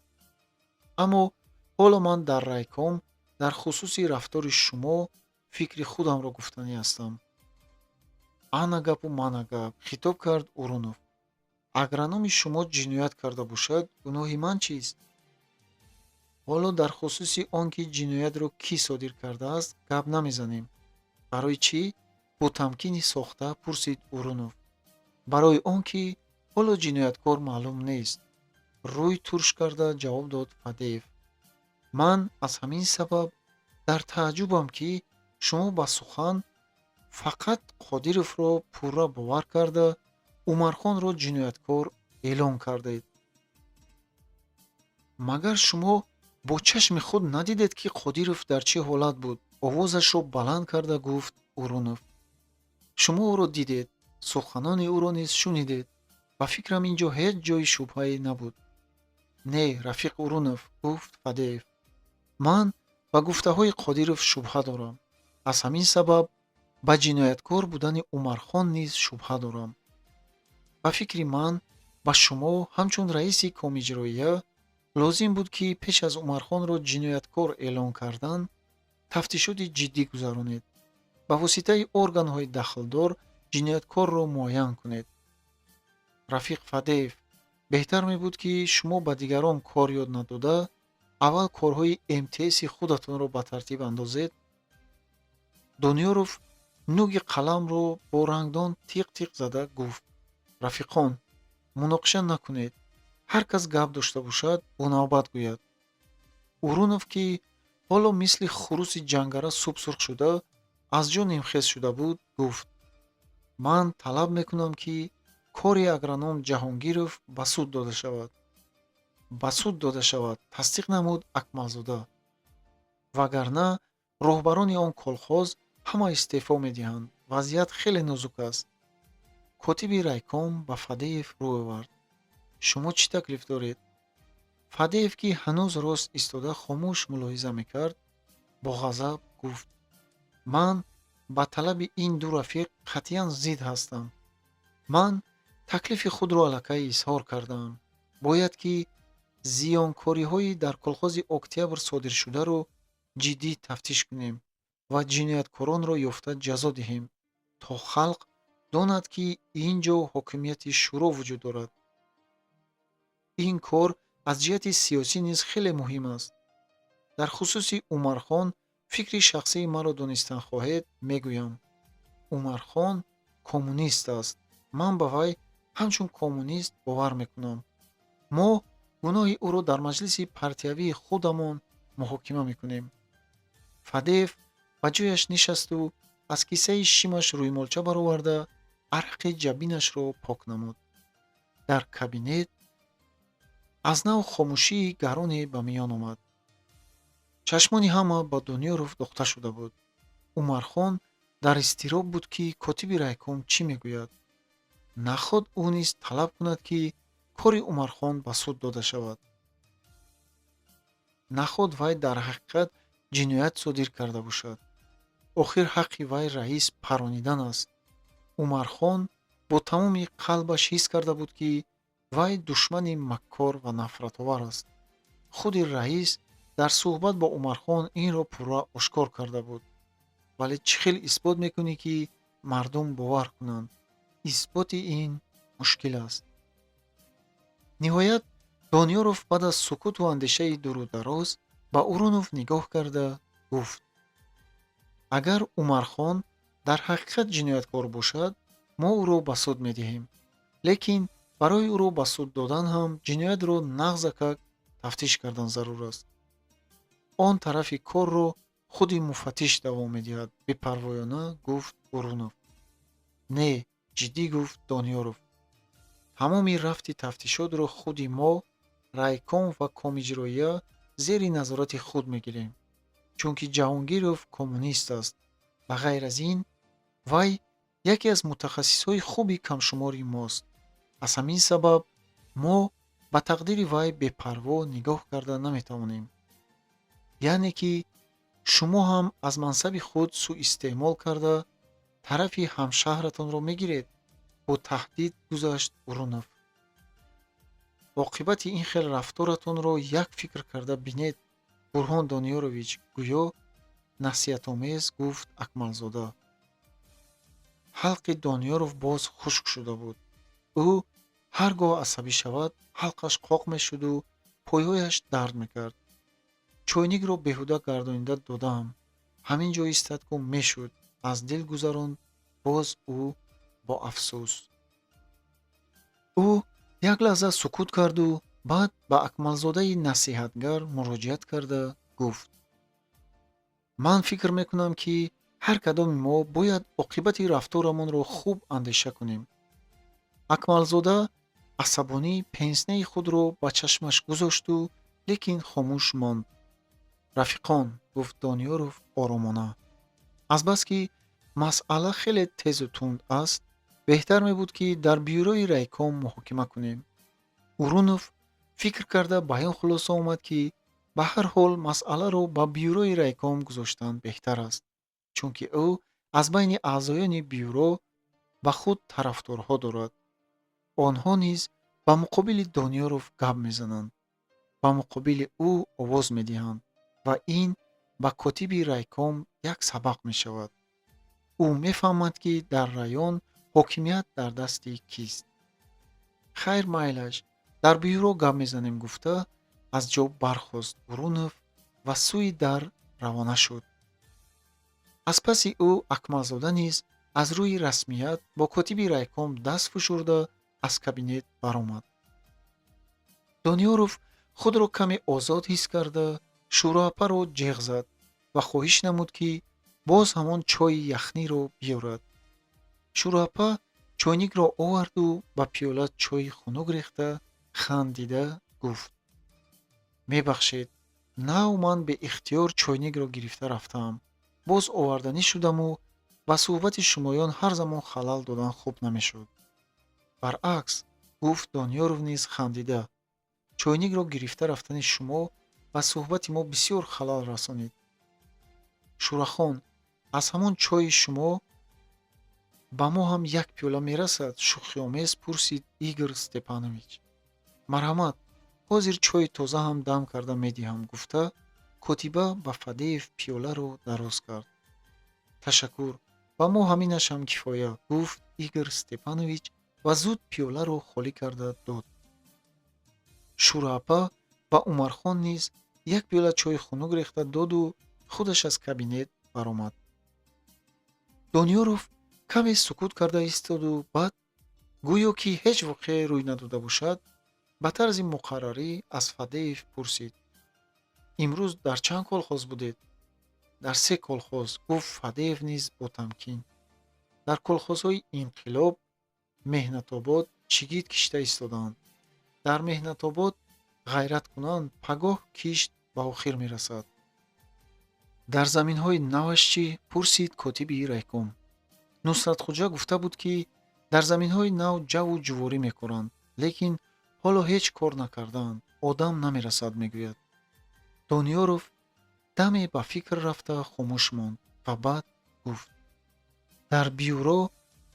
Аммо ҳоло ман дар райком дар хусуси рафтори шумо фикри худамро гуфтанӣ ҳастам». «Ана гапу мана гап», хитоб кард Урунов. «Агрономи шумо ҷиноят карда бошад, гуноҳи ман чист?» «Ҳоло дар хусуси он ки ҷиноятро кӣ содир кардааст, гап намезанем». «Барои чӣ?» бо тамкини сохта пурсид Урунов. «Барои он ки ҳоло ҷинояткор маълум нест», рӯй турш карда ҷавоб дод Фадеев. «Ман аз ҳамин сабаб дар тааҷҷубам, ки шумо ба сухан фақат Қодировро пурра бовар карда, Умархонро ҷинояткор эълон кардед. Магар шумо бо чашми худ надидед, ки Қодиров дар чӣ ҳолат буд?» овозашро баланд карда гуфт Урунов. «Шумо ӯро дидед, суханони ӯро низ шунидед. Ба фикрам, ин ҷо ҳеҷ ҷои шубҳае набуд». «Не, рафиқ Урунов, гуфт Фадеев, ман ба гуфтаҳои Қодиров шубҳа дорам. Аз ҳамин сабаб ба ҷинояткор будани Умархон низ шубҳа дорам. Ба фикри ман, ба шумо ҳамчун раиси комиҷроия лозим буд, ки пеш аз Умархонро ҷинояткор эълон кардан тафтишоти ҷиддӣ гузаронед, ба воситаи органҳои дахлдор ҷинояткорро муайян кунед. Рафиқ Фадеев, беҳтар мебуд, ки шумо ба дигарон кор ёд надода, аввал корҳои МТС-и худатонро ба тартиб андозед». Дониёров нуги қаламро бо рангдон тиқ-тиқ зада гуфт: «Рафиқон, муноқиша накунед. Ҳар кас гап дошта бошад, бо навбат гӯяд». Урунов, ки ҳоло мисли хуруси ҷангара субсурх шуда, аз ҷо нимхез шуда буд, гуфт: «Ман талаб мекунам, ки кори агроном Ҷаҳонгиров ба суд дода шавад». «Ба суд дода шавад», тасдиқ намуд Акмалзода. «Вагарна роҳбарони он колхоз ҳама истеъфо медиҳанд. Вазъият хеле нозук аст». Котиби райком ба Фадеев рӯ овард: «Шумо чӣ таклиф доред?» Фадеев, ки ҳанӯз рост истода хомӯш мулоҳиза мекард, бо ғазаб гуфт: «Ман ба талаби ин ду рафиқ қатъиян зид ҳастам. Ман таклифи худро аллакай изҳор кардаам. Бояд ки зиёнкориҳои дар колхози Октябр содиршударо ҷиддӣ тафтиш кунем ва ҷинояткоронро ёфта ҷазо диҳем, то халқ донад, ки ин ҷо ҳокимияти шӯро вуҷуд дорад. Ин кор аз ҷиҳати сиёсӣ низ хеле муҳим аст. Дар хусуси Умархон фикри шахсии маро донистан хоҳед, мегӯям: Умархон коммунист аст. Ман ба вай ҳамчун коммунист бовар мекунам. Мо гуноҳи ӯро дар маҷлиси партиявии худамон муҳокима мекунем». Фадеев ба ҷояш нишасту аз кисаи шимаш рӯймолча бароварда, арақи ҷабинашро пок намуд. Дар кабинет аз нав хомӯшии гароне ба миён омад. Чашмони ҳама ба Дониёров духта шуда буд. Умархон дар изтироб буд, ки котиби райком чӣ мегӯяд. Наход ӯ низ талаб кунад, ки кори Умархон ба суд дода шавад. Наход вай дар ҳақиқат ҷиноят содир карда бошад? Охир ҳаққи вай раис паронидан аст. Умархон бо тамоми қалбаш ҳис карда буд, ки вай душмани маккор ва нафратовар аст. Худи раис дар суҳбат бо Умархон инро пурра ошкор карда буд. Вале чӣ хел исбот мекунӣ, ки мардум бовар кунанд? Исботи ин мушкил аст. Ниҳоят Дониёров баъд аз сукуту андешаи дуру дароз ба Урунов нигоҳ карда гуфт: «Агар Умархон дар ҳақиқат ҷинояткор бошад, мо ӯро ба суд медиҳем. Лекин барои ӯро ба суд додан ҳам ҷиноятро нағзакак тафтиш кардан зарур аст. Он тарафи корро худи муфаттиш давом медиҳад», бепарвоёна гуфт Урунов. «Не, ҷиддӣ гуфт Дониёров. Тамоми рафти тафтишотро худи мо, райком ва комиҷроия, зери назорати худ мегирем, чунки Ҷаҳонгиров коммунист аст ва ғайр аз ин вай яке аз мутахассисҳои хуби камшумори мост. Аз ҳамин сабаб мо ба тақдири вай бепарво нигоҳ карда наметавонем. Яъне ки шумо ҳам аз мансаби худ сӯистеъмол карда, тарафи ҳамшаҳратонро мегиред», бо таҳдид гузашт Урунов. «Оқибати ин хел рафторатонро як фикр карда бинед, Бурҳон Дониёрович», гӯё насиҳатомез гуфт Акмалзода. Ҳалқи Дониёров боз хушк шуда буд. Ӯ ҳар гоҳ асабӣ шавад, ҳалқаш қоқ мешуду пойҳояш дард мекард. «Чойникро беҳуда гардонида додаам. Ҳамин ҷо истад ку мешуд», аз дил гузаронд боз ӯ бо афсӯс. Ӯ як лаҳза сукут карду баъд ба Акмалзодаи насиҳатгар муроҷиат карда гуфт: «Ман фикр мекунам, ки ҳар кадоми мо бояд оқибати рафторамонро хуб андеша кунем». Акмалзода асабонӣ пенснеи худро ба чашмаш гузошту лекин хомӯш монд. «Рафиқон, гуфт Дониёров оромона, азбаски масъала хеле тезу тунд аст, беҳтар мебуд, ки дар бюрои райком муҳокима кунем». Урунов фикр карда ба ин хулоса омад, ки ба ҳар ҳол масъаларо ба бюрои райком гузоштан беҳтар аст, чунки ӯ аз байни аъзоёни бюро ба худ тарафдорҳо дорад. Онҳо низ ба муқобили Дониёров гап мезананд, ба муқобили ӯ овоз медиҳанд ва ин ба котиби райком як сабақ мешавад. Ӯ мефаҳмад, ки дар район ҳокимият дар дасти кист. «Хайр, майлаш, дар бюро гап мезанем», гуфта аз ҷо бархост Урунов ва сӯи дар равона шуд. Аз паси ӯ Акмалзода низ аз рӯи расмият бо котиби райком даст фишурда аз кабинет баромад. Дониёров худро каме озод ҳис карда, Шӯроапаро ҷеғ зад ва хоҳиш намуд, ки боз ҳамон чойи яхниро биёрад. Шӯроапа чойникро оварду ба пиёла чойи хунук рехта, хандида гуфт: «Мебахшед, нав ман беихтиёр чойникро гирифта рафтаам. Боз оварданӣ шудаму ба суҳбати шумоён ҳар замон халал додан хуб намешуд». «Баръакс, гуфт Дониёров низ хандида, чойникро гирифта рафтани шумо ба суҳбати мо бисёр халал расонид. Шӯрахон, аз ҳамон чойи шумо ба мо ҳам як пиёла мерасад?» шӯхиомез пурсид Игор Степанович. «Марҳамат, ҳозир чойи тоза ҳам дам карда медиҳам», гуфта котиба ба Фадеев пиёларо дароз кард. «Ташаккур, ба мо ҳаминаш ҳам кифоя», гуфт Игор Степанович ва зуд пиёларо холӣ карда дод. Шӯраапа ба Умархон низ як пиёла чойи хунук рехта доду худаш аз кабинет баромад. Дониёров каме сукут карда истоду баъд, гӯё ки ҳеҷ воқеае рӯй надода бошад, ба тарзи муқаррарӣ аз Фадеев пурсид: «Имрӯз дар чанд колхоз будед?» «Дар се колхоз», гуфт Фадеев низ бо тамкин. «Дар колхозҳои Инқилоб, Меҳнатобод чигит кишта истодаанд. Дар Меҳнатобод ғайрат кунанд, пагоҳ кишт ба охир мерасад». «Дар заминҳои наваш чӣ?» пурсид котиби райком. «Нусратхуҷа гуфта буд, ки дар заминҳои нав ҷаву ҷуворӣ мекоранд, лекин ҳоло ҳеҷ кор накардаанд, одам намерасад, мегӯяд». Дониёров даме ба фикр рафта хомӯш монд ва баъд гуфт: дар бюро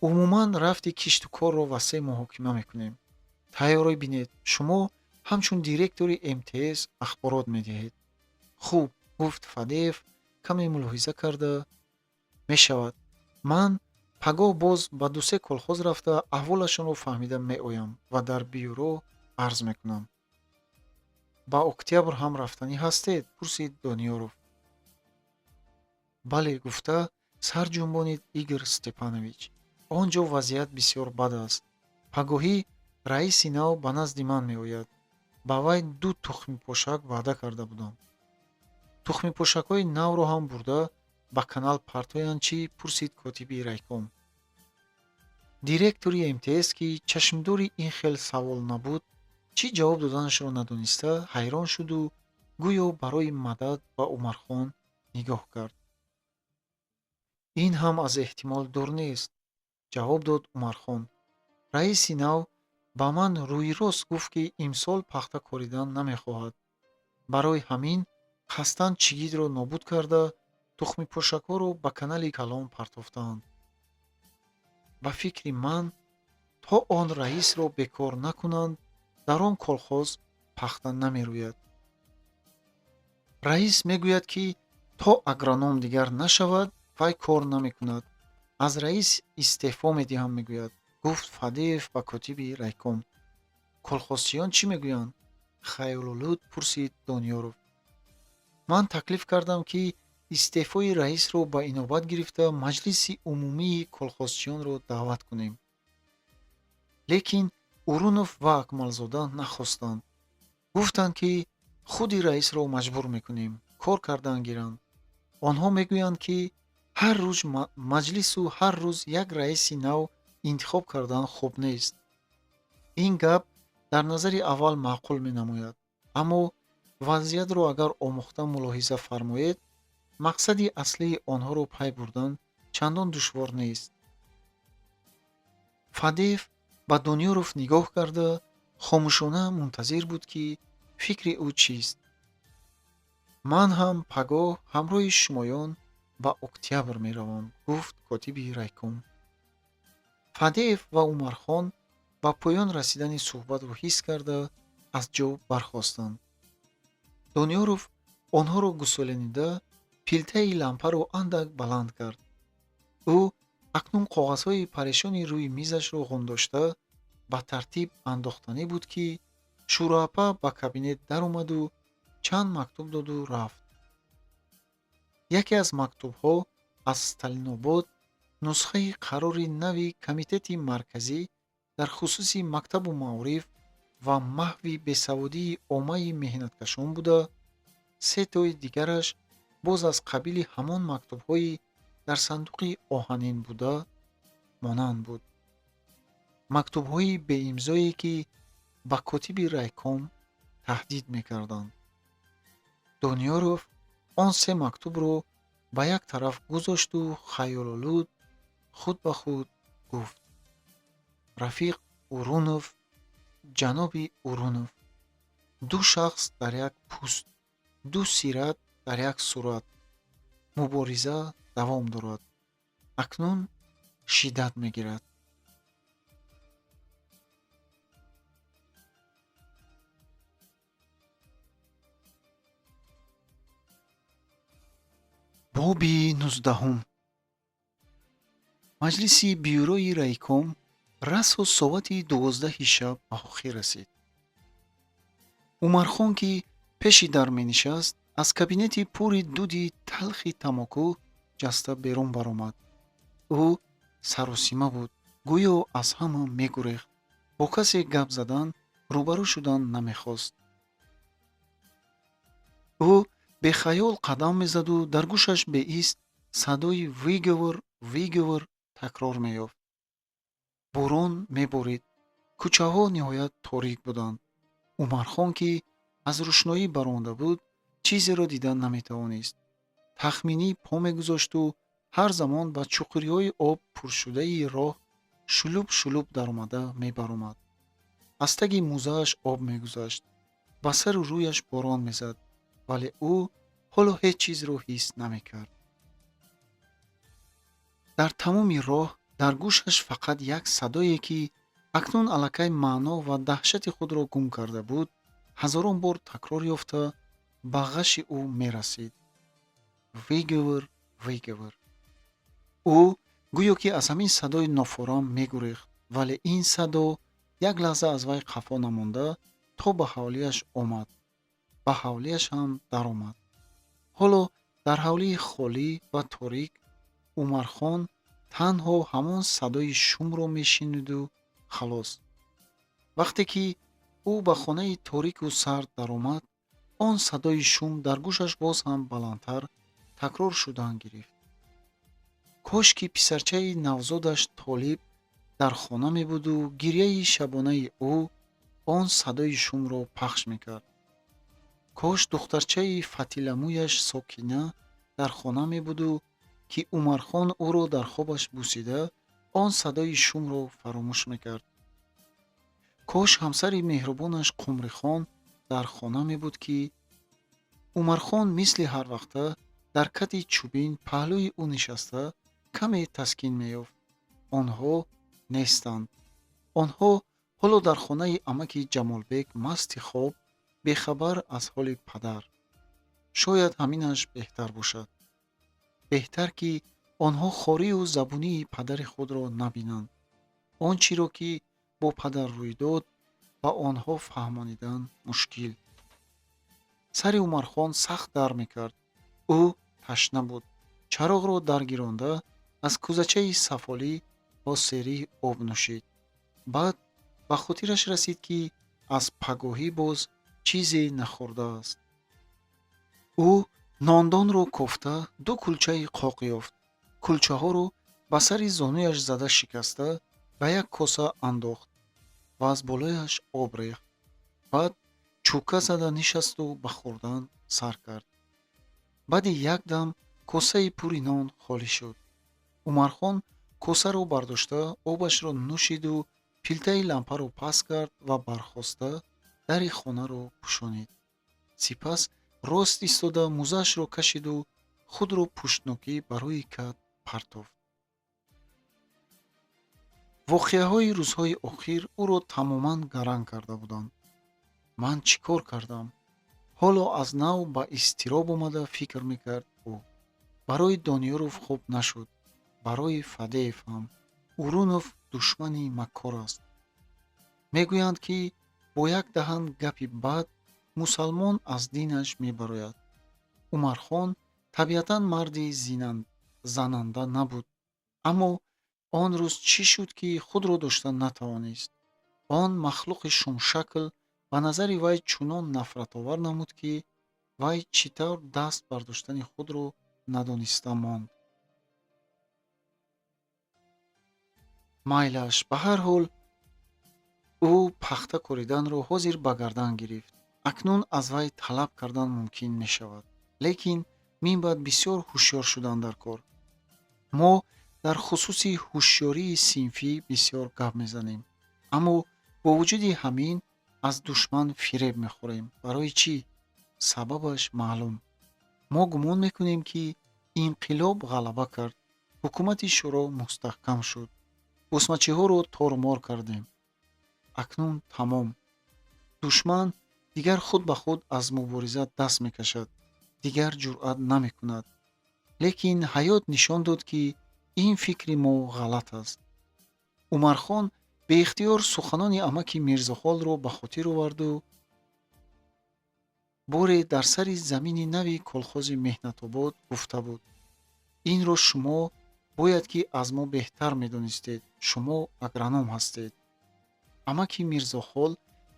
умуман рафти кишту корро васеъ муҳокима мекунем. Тайёрӣ бинед, шумо ҳамчун директори МТС ахборот медиҳед. Хуб, гуфт Фадеев каме мулоҳиза карда, мешавад. Ман пагоҳ боз ба ду-се колхоз рафта аҳволашонро фаҳмида меоям ва дар бюро арз мекунам. Ба Октябр ҳам рафтанӣ ҳастед? Пурсид Дониёров. Бале, гуфта сар ҷунбонид Игор Степанович. Он ҷо вазъият бисёр бад аст. Пагоҳӣ раиси нав ба назди ман меояд. Ба вай ду тухмипошак ваъда карда будам. Тухмипошакҳои навро ҳам бурда ба канал партоянд чӣ? Пурсид котиби райком. Директори МТС, ки чашмдори ин хел савол набуд, чӣ ҷавоб доданашро надониста ҳайрон шуду гӯё барои мадад ба Умархон нигоҳ кард. Ин ҳам аз эҳтимол дур нест, ҷавоб дод Умархон. Раиси нав ба ман рӯйрост гуфт, ки имсол пахта коридан намехоҳад. Барои ҳамин қасдан чигитро нобуд карда, тухмипошакҳоро ба канали калон партофтаанд. Ба фикри ман, то он раисро бекор накунанд, дар он колхоз пахта намерӯяд. Раис мегӯяд, ки то агроном дигар нашавад, вай кор намекунад. Аз раис истеъфо медиҳам, мегӯяд, гуфт Фадеев ба котиби райком. Колхозчиён чӣ мегӯянд? Хаёлолуд пурсид Дониёров. Ман таклиф кардам, ки истеъфои раисро ба инобат гирифта маҷлиси умумии колхозчиёнро даъват кунем. Лекин Урунов ва Акмалзода нахостанд. Гуфтанд, ки худи раисро маҷбур мекунем, кор кардан гиранд. Онҳо мегӯянд, ки ҳар рӯз маҷлису ҳар рӯз як раиси нав интихоб кардан хуб нест. Ин гап дар назари аввал маъқул менамояд, аммо вазъиятро агар омӯхта мулоҳиза фармоед, мақсади аслии онҳоро пай бурдан чандон душвор нест. Фадеев ба Дониёров нигоҳ карда хомӯшона мунтазир буд, ки фикри ӯ чист. Ман ҳам пагоҳ ҳамроҳи шумоён ба Октябр меравам, гуфт котиби райком. Фадеев ва Умархон ба поён расидани суҳбатро ҳис карда аз ҷо бархостанд. Дониёров онҳоро гусоланида пилтаи лампаро андак баланд кард. Ӯ акнун коғазҳои парешони рӯи мизашро ғундошта ба тартиб андохтанӣ буд, ки Шӯроапа ба кабинет даромаду чанд мактуб доду рафт. Яке аз мактубҳо аз Сталинобод нусхаи қарори нави Комитети марказӣ дар хусуси мактабу маориф ва маҳви бесаводии оммаи меҳнаткашон буда, сетои дигараш боз аз қабили ҳамон мактубҳои дар сандуқи оҳанин буда монанд буд. Мактубҳои беимзое, ки ба котиби райком таҳдид мекарданд. Дониёров он се мактубро ба як тараф гузошту хаёлолуд худ ба худ гуфт: рафиқ Урунов, ҷаноби Урунов, ду шахс дар як пӯст, ду сират дар як сурат. Мубориза давом дорад. Акнун шиддат мегирад. Боби 19. Маҷлиси бюрои райком расо соати 12-и шаб ба охир расид. Умархон, ки пеши дар менишаст, аз кабинети пури дуди талхи тамоку ҷаста берун баромад. Ӯ саросима буд, гӯё аз ҳама мегурехт, бо касе гап задан, рӯбарӯ шудан намехост. Ӯ бехаёл қадам мезаду дар гӯшаш беист садои «Выговор, выговор» такрор меёфт. Борон меборид, кӯчаҳо ниҳоят торик буданд. Умархон, ки аз рӯшноӣ баромада буд, чизеро дида наметавонист. Тахминӣ по мегузошту ҳар замон ба чуқуриҳои об пуршудаи роҳ шулуб шулуб даромада мебаромад. Аз таги мӯзааш об мегузашт, ба сару рӯяш борон мезад. Вале ӯ ҳоло ҳеҷ чизро ҳис намекард. Дар тамоми роҳ дар гӯшаш фақат як садое, ки акнун аллакай маъно ва даҳшати худро гум карда буд, ҳазорон бор такрор ёфта ба ғаши ӯ мерасид: «Выговор, выговор». Ӯ гӯё ки аз ҳамин садои нофорам мегурехт, вале ин садо як лаҳза аз вай қафо намонда то ба ҳавлиаш омад, ба ҳавлиаш ҳам даромад. Ҳоло дар ҳавлии холӣ ва торик Умархон танҳо ҳамон садои шумро мешуниду халос. Вақте ки ӯ ба хонаи торику сард даромад, он садои шум дар гӯшаш боз ҳам баландтар такрор шудан гирифт. Кош ки писарчаи навзодаш Толиб дар хона мебуду гирьяи шабонаи ӯ он садои шумро пахш мекард. Кош духтарчаи фатиламӯяш Сокина дар хона мебуду, ки Умархон ӯро дар хобаш бусида, он садои шумро фаромӯш мекард. Кош ҳамсари меҳрубонаш Қумрихон дар хона мебуд, ки Умархон мисли ҳарвақта дар кати чӯбин паҳлӯи ӯ нишаста каме таскин меёфт. Онҳо нестанд. Онҳо ҳоло дар хонаи амаки Ҷамолбек масти хоб, бехабар аз ҳоли падар. Шояд ҳаминаш беҳтар бошад. Беҳтар, ки онҳо хорию забунии падари худро набинанд. Он чиро, ки бо падар рӯй дод, ба онҳо фаҳмонидан мушкил. Сари Умархон сахт дард мекард. Ӯ ташна буд. Чароғро даргиронда, аз кӯзачаи сафолӣ бо серӣ об нӯшид. Баъд ба хотираш расид, ки аз пагоҳӣ боз чизе нахӯрдааст. Ӯ нондонро кофта, ду кулчаи қоқ ёфт. Кулчаҳоро ба сари зонуяш зада шикаста, ба як коса андохт ва аз болояш об рехт. Баъд чӯка зада нишасту ба хӯрдан сар кард. Баъди як дам косаи пури нон холӣ шуд. Умархон косаро бардошта, обашро нӯшиду пилтаи лампаро паст кард ва бархоста дари хонаро пӯшонид. Сипас рост истода, музаашро кашиду худро пуштнокӣ ба рӯи кат партофт. Воқеаҳои рӯзҳои охир ӯро тамоман гаранг карда буданд. Ман чӣ кор кардам? Ҳоло аз нав ба изтироб омада фикр мекард ӯ. Барои Дониёров хуб нашуд, барои Фадеев ҳам. Урунов душмани маккор аст. Мегӯянд, ки бо як даҳан гапи бад мусалмон аз динаш мебарояд. Умархон табиатан марди зананда набуд, аммо он рӯз чӣ шуд, ки худро дошта натавонист? Он махлуқи шумшакл ба назари вай чунон нафратовар намуд, ки вай чӣ тавр даст бардоштани худро надониста монд. Майлаш, ба ҳар ҳол ӯ пахта кориданро ҳозир ба гардан гирифт. Акнун аз вай талаб кардан мумкин мешавад, лекин минбаъд бисёр ҳушёр шудан дар кор. Мо дар хусуси ҳушёрии синфӣ бисёр гап мезанем, аммо бо вуҷуди ҳамин аз душман фиреб мехӯрем. Барои чӣ? Сабабаш маълум. Мо гумон мекунем, ки инқилоб ғалаба кард, ҳукумати шӯро мустаҳкам шуд, босмачиҳоро тормор кардем. Акнун тамом. Душман дигар худ ба худ аз мубориза даст мекашад, дигар ҷуръат намекунад. Лекин ҳаёт нишон дод, ки ин фикри мо ғалат аст. Умархон беихтиёр суханони амаки Мирзохолро ба хотир оварду боре дар сари замини нави колхози Меҳнатобод гуфта буд: «Инро шумо бояд ки аз мо беҳтар медонистед, шумо агроном ҳастед». Амаки Мирзохол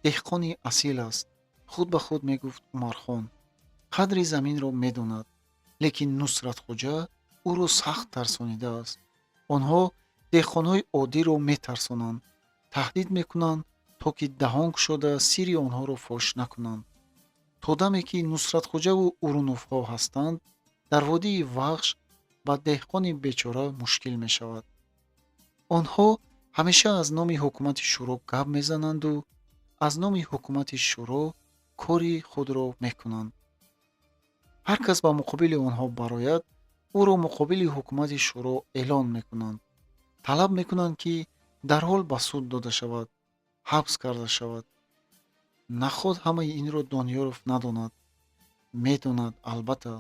деҳқони асил аст, худ ба худ мегуфт Умархон. Қадри заминро медонад, лекин Нусратхоҷа ӯро сахт тарсонидааст. Онҳо деҳқонҳои оддиро метарсонанд, таҳдид мекунанд, то ки даҳон кушода сирри онҳоро фош накунанд. То даме ки Нусратхоҷаву Уруновҳо ҳастанд, дар водии Вахш ба деҳқони бечора мушкил мешавад. Онҳо ҳамеша аз номи ҳукумати шӯро гап мезананду аз номи ҳукумати шӯро кори худро мекунанд. Ҳар кас ба муқобили онҳо барояд, ӯро муқобили ҳукумати шӯро эълон мекунанд, талаб мекунанд, ки дарҳол ба суд дода шавад, ҳабс карда шавад. Наход ҳамаи инро Дониёров надонад? Медонад, албатта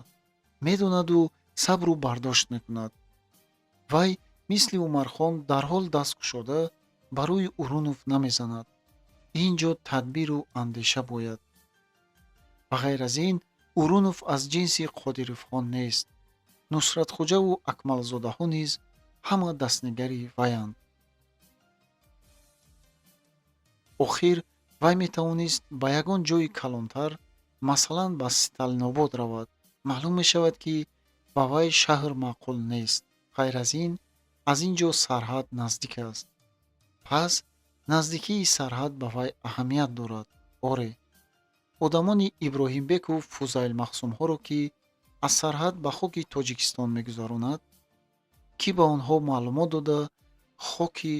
медонаду сабру бардошт мекунад. Вай мисли Умархон дарҳол даст кушода ба рӯи Урунов намезанад. Ин ҷо тадбиру андеша бояд. Ба ғайр аз ин, Урунов аз ҷинси Қодировҳо нест. Нусратхоҷаву Акмалзодаҳо низ ҳама дастнигари ваянд. Охир вай метавонист ба ягон ҷойи калонтар, масалан, ба Сталинобод равад. Маълум мешавад, ки ба вай шаҳр маъқул нест. Ғайр аз ин, аз ин ҷо сарҳад наздик аст. Пас наздикии сарҳад ба вай аҳамият дорад. Оре, одамони Иброҳимбеку Фузайлмахсумҳоро, ки аз сарҳад ба хоки Тоҷикистон мегузаронад, кӣ ба онҳо маълумот дода, хоки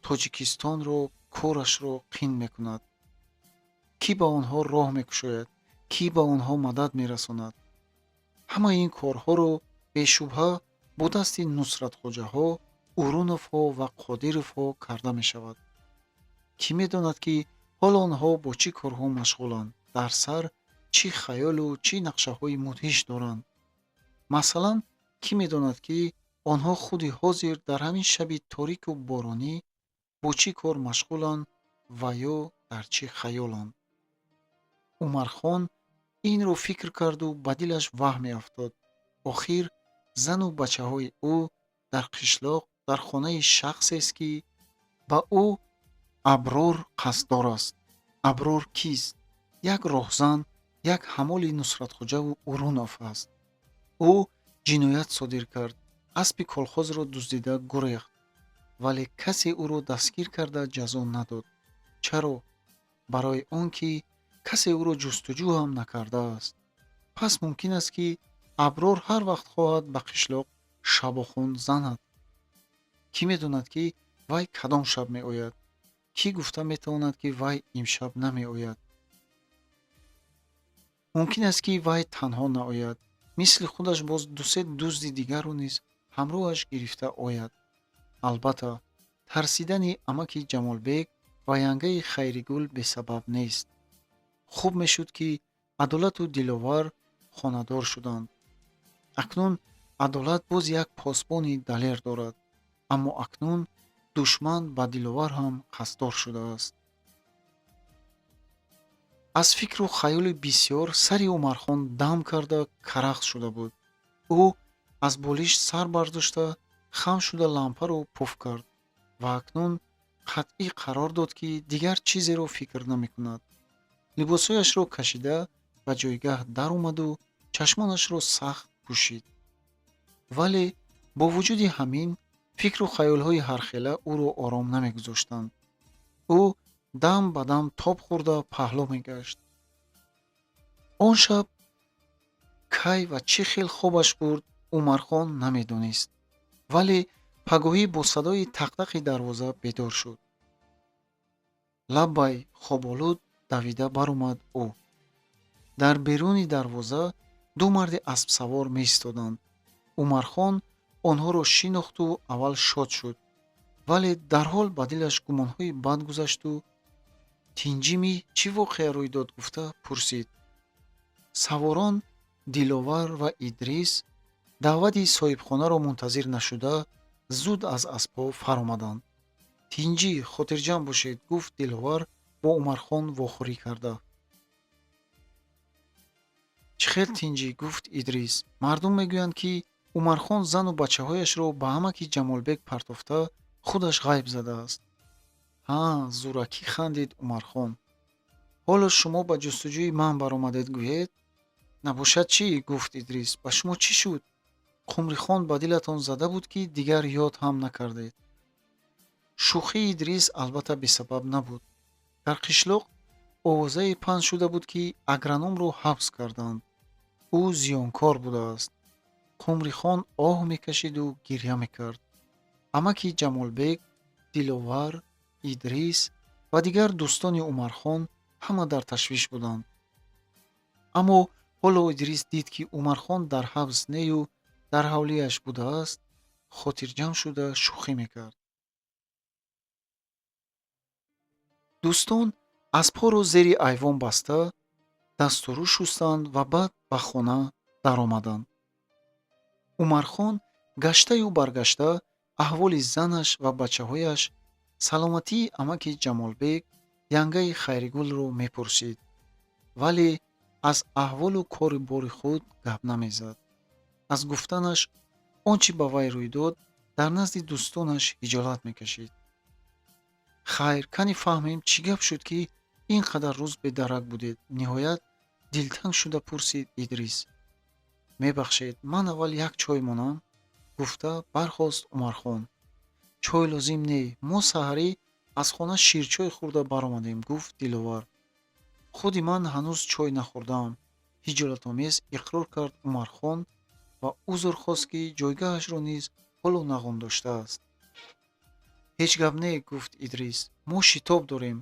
Тоҷикистонро корашро қин мекунад? Кӣ ба онҳо роҳ мекушояд? Кӣ ба онҳо мадад мерасонад? Ҳамаи ин корҳоро бешубҳа бо дасти Нусратхоҷаҳо, Уруновҳо ва Қодировҳо карда мешавад. Кӣ медонад, ки ҳоло онҳо бо чӣ корҳо машғуланд, дар сар чӣ хаёлу чӣ нақшаҳои мудҳиш доранд? Масалан, кӣ медонад, ки онҳо худи ҳозир дар ҳамин шаби торику боронӣ бо чӣ кор машғуланд ва ё дар чӣ хаёланд? Умархон инро фикр карду ба дилаш ваҳме афтод. Охир зану бачаҳои ӯ дар қишлоқ, дар хонаи шахсест, ки ба ӯ Аброр қасддор аст. Аброр кист? Як роҳзан, як ҳамоли Нусратхоҷаву Урунов аст. Ӯ ҷиноят содир кард, аспи колхозро дуздида гурехт, вале касе ӯро дастгир карда ҷазо надод. Чаро? Барои он ки касе ӯро ҷустуҷӯ ҳам накардааст. Пас мумкин аст, ки Аброр ҳар вақт хоҳад ба қишлоқ шабохун занад. Кӣ медонад, ки вай кадом шаб меояд? Кӣ гуфта метавонад, ки вай имшаб намеояд? Мумкин аст, ки вай танҳо наояд, мисли худаш боз дусе дузди дигарро низ ҳамроҳаш гирифта ояд. Албатта, тарсидани амаки Ҷамолбек ва янгаи Хайригул бесабаб нест. Хуб мешуд, ки Адолату Диловар хонадор шуданд. Акнун Адолат боз як посбони далер дорад, аммо акнун душман ба Диловар ҳам қасддор шудааст. Аз фикру хаёли бисьёр сари Умархон дам карда карахт шуда буд. Ӯ аз болишт сар бардошта, хам шуда лампаро пуф кард ва акнун қатъӣ қарор дод, ки дигар чизеро фикр намекунад. Либосҳояшро кашида ба ҷойгаҳ даромаду чашмонашро сахт пӯшид. Вале бо вуҷуди ҳамин, фикру хаёлҳои ҳархела ӯро ором намегузоштанд. Ӯ дам ба дам тоб хӯрда паҳлӯ мегашт. Он шаб кай ва чӣ хел хобаш бурд, Умархон намедонист, вале пагоҳӣ бо садои тақтақи дарвоза бедор шуд. Лаббай, хоболуд давида баромад ӯ. Дар беруни дарвоза ду марди аспсавор меистоданд. Умархон онҳоро шинохту аввал шод шуд, вале дарҳол ба дилаш гумонҳои бад гузашту тинҷими чӣ воқеа рӯй дод гуфта пурсид. Саворон Диловар ва Идрис даъвати соҳибхонаро мунтазир нашуда, зуд аз аспҳо фаромаданд. Тинҷӣ, хотирҷамъ бошед, гуфт Диловар бо Умархон вохӯрӣ карда. Чӣ хел тинҷӣ? Гуфт Идрис. Мардум мегӯянд, ки Умархон зану бачаҳояшро ба амаки Ҷамолбек партофта, худаш ғайб задааст. Ҳа, зӯракӣ хандид Умархон. Ҳоло шумо ба ҷустуҷӯи ман баромадед, гӯед? Набошад чӣ? Гуфт Идрис. Ба шумо чӣ шуд? Қумрихон ба дилатон зада буд, ки дигар ёд ҳам накардед. Шӯхии Идрис албатта бесабаб набуд. Дар қишлоқ овозае паҳн шуда буд, ки агрономро ҳабс карданд, ӯ зиёнкор будааст. Қумрихон оҳ мекашиду гирья мекард. Амаки Ҷамолбек, Диловар, Идрис ва дигар дӯстони Умархон ҳама дар ташвиш буданд. Аммо Ҳоло Идрис дид, ки Умархон дар ҳабс нею дар ҳавлиаш будааст, хотирҷамъ шуда шӯхӣ мекард. Дӯстон аспҳоро зери айвон баста, дасту рӯ шустанд ва баъд ба хона даромаданд. Умархон гаштаю баргашта аҳволи занаш ва бачаҳояш, саломатии амаки Ҷамолбек, янгаи Хайригулро мепурсид, вале аз аҳволу кору бори худ гап намезад. Аз гуфтанаш он чӣ ба вай рӯй дод, дар назди дӯстонаш ҳиҷолат мекашид. Хайр, кани фаҳмем, чӣ гап шуд, ки ин қадар рӯз бедарак будед? Ниҳоят дилтанг шуда пурсид Идрис. Мебахшед, ман аввал як чой монам, гуфта бархост Умархон. Чой лозим не, мо саҳарӣ аз хона ширчой хӯрда баромадем, гуфт Диловар. Худи ман ҳанӯз чой нахӯрдаам, ҳиҷолатомез иқрор кард Умархон ва узр хост, ки ҷойгаҳашро низ ҳоло нағум доштааст. Ҳеҷ гап не, гуфт Идрис, мо шитоб дорем,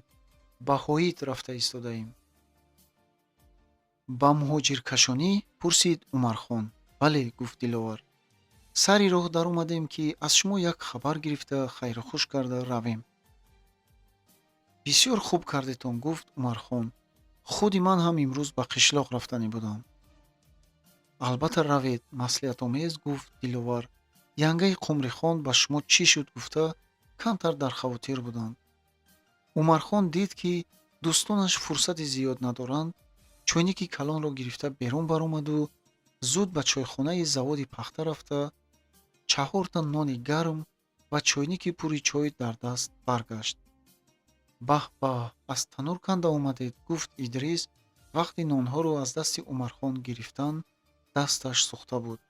ба ҳоит рафта истодаем. Ба муҳоҷиркашонӣ? Пурсид Умархон. Бале, гуфт Диловар. Сари роҳ даромадем, ки аз шумо як хабар гирифта, хайрухуш карда равем. Бисёр хуб кардетон, гуфт Умархон. Худи ман ҳам имрӯз ба қишлоқ рафтанӣ будам. Албатта равед, маслиҳатомез гуфт Диловар. Янгаи Қумрихон ба шумо чӣ шуд гуфта камтар дар хавотир буданд. Умархон дид, ки дӯстонаш фурсати зиёд надоранд, чойники калонро гирифта берун баромаду зуд ба чойхонаи заводи пахта рафта, чаҳорта нони гарм ва чойники пури чой дар даст баргашт. Баҳ баҳ, аз танур канда омадед, гуфт Идрис. Вақти нонҳоро аз дасти Умархон гирифтан дасташ сӯхта буд.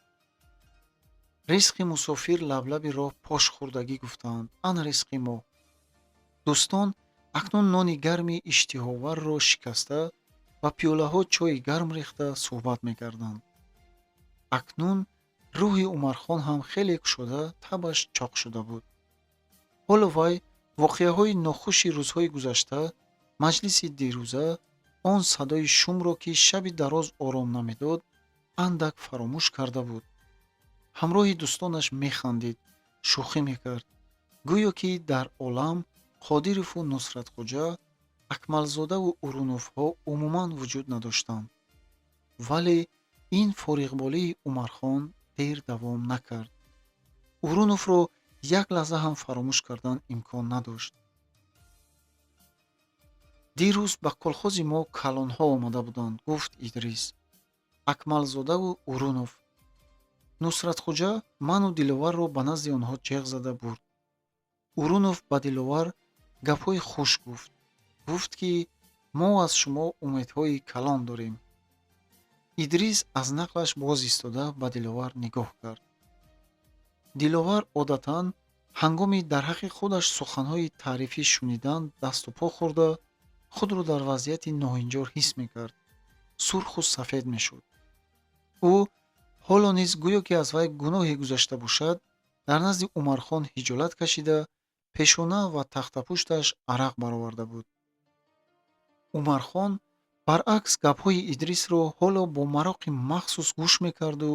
Ризқи мусофир лаблаби роҳ пош хӯрдагӣ гуфтаанд, ана ризқи мо. Дӯстон акнун нони гарми иштиҳоварро шикаста ва пиёлаҳо чойи гарм рехта суҳбат мекарданд. Акнун рӯҳи Умархон ҳам хеле кушода, табаш чоқ шуда буд. Ҳоло вай воқеаҳои нохуши рӯзҳои гузашта, маҷлиси дирӯза, он садои шумро, ки шаби дароз ором намедод, андак фаромӯш карда буд. Ҳамроҳи дӯстонаш механдид, шӯхӣ мекард, гӯё ки дар олам Қодирову Нусратхоҷа, Акмалзодаву Уруновҳо умуман вуҷуд надоштанд. Вале ин фориғболии Умархон дер давом накард. Уруновро як лаҳза ҳам фаромӯш кардан имкон надошт. Дирӯз ба колхози мо калонҳо омада буданд, гуфт Идрис. Акмалзодаву Урунов. Нусратхоҷа ману Диловарро ба назди онҳо ҷеғ зада бурд. Урунов ба Диловар гапҳои хуш гуфт. Гуфт, ки мо аз шумо умедҳои калон дорем. Идрис аз нақлаш боз истода ба Диловар нигоҳ кард. Диловар одатан ҳангоми дар ҳаққи худаш суханҳои таърифӣ шунидан дасту по хӯрда, худро дар вазъияти ноҳинҷор ҳис мекард, сурху сафед мешуд. Ӯ ҳоло низ гӯё ки аз вай гуноҳе гузашта бошад, дар назди Умархон ҳиҷолат кашида, пешона ва тахтапушташ арақ бароварда буд. Умархон баръакс гапҳои Идрисро ҳоло бо мароқи махсус гӯш мекарду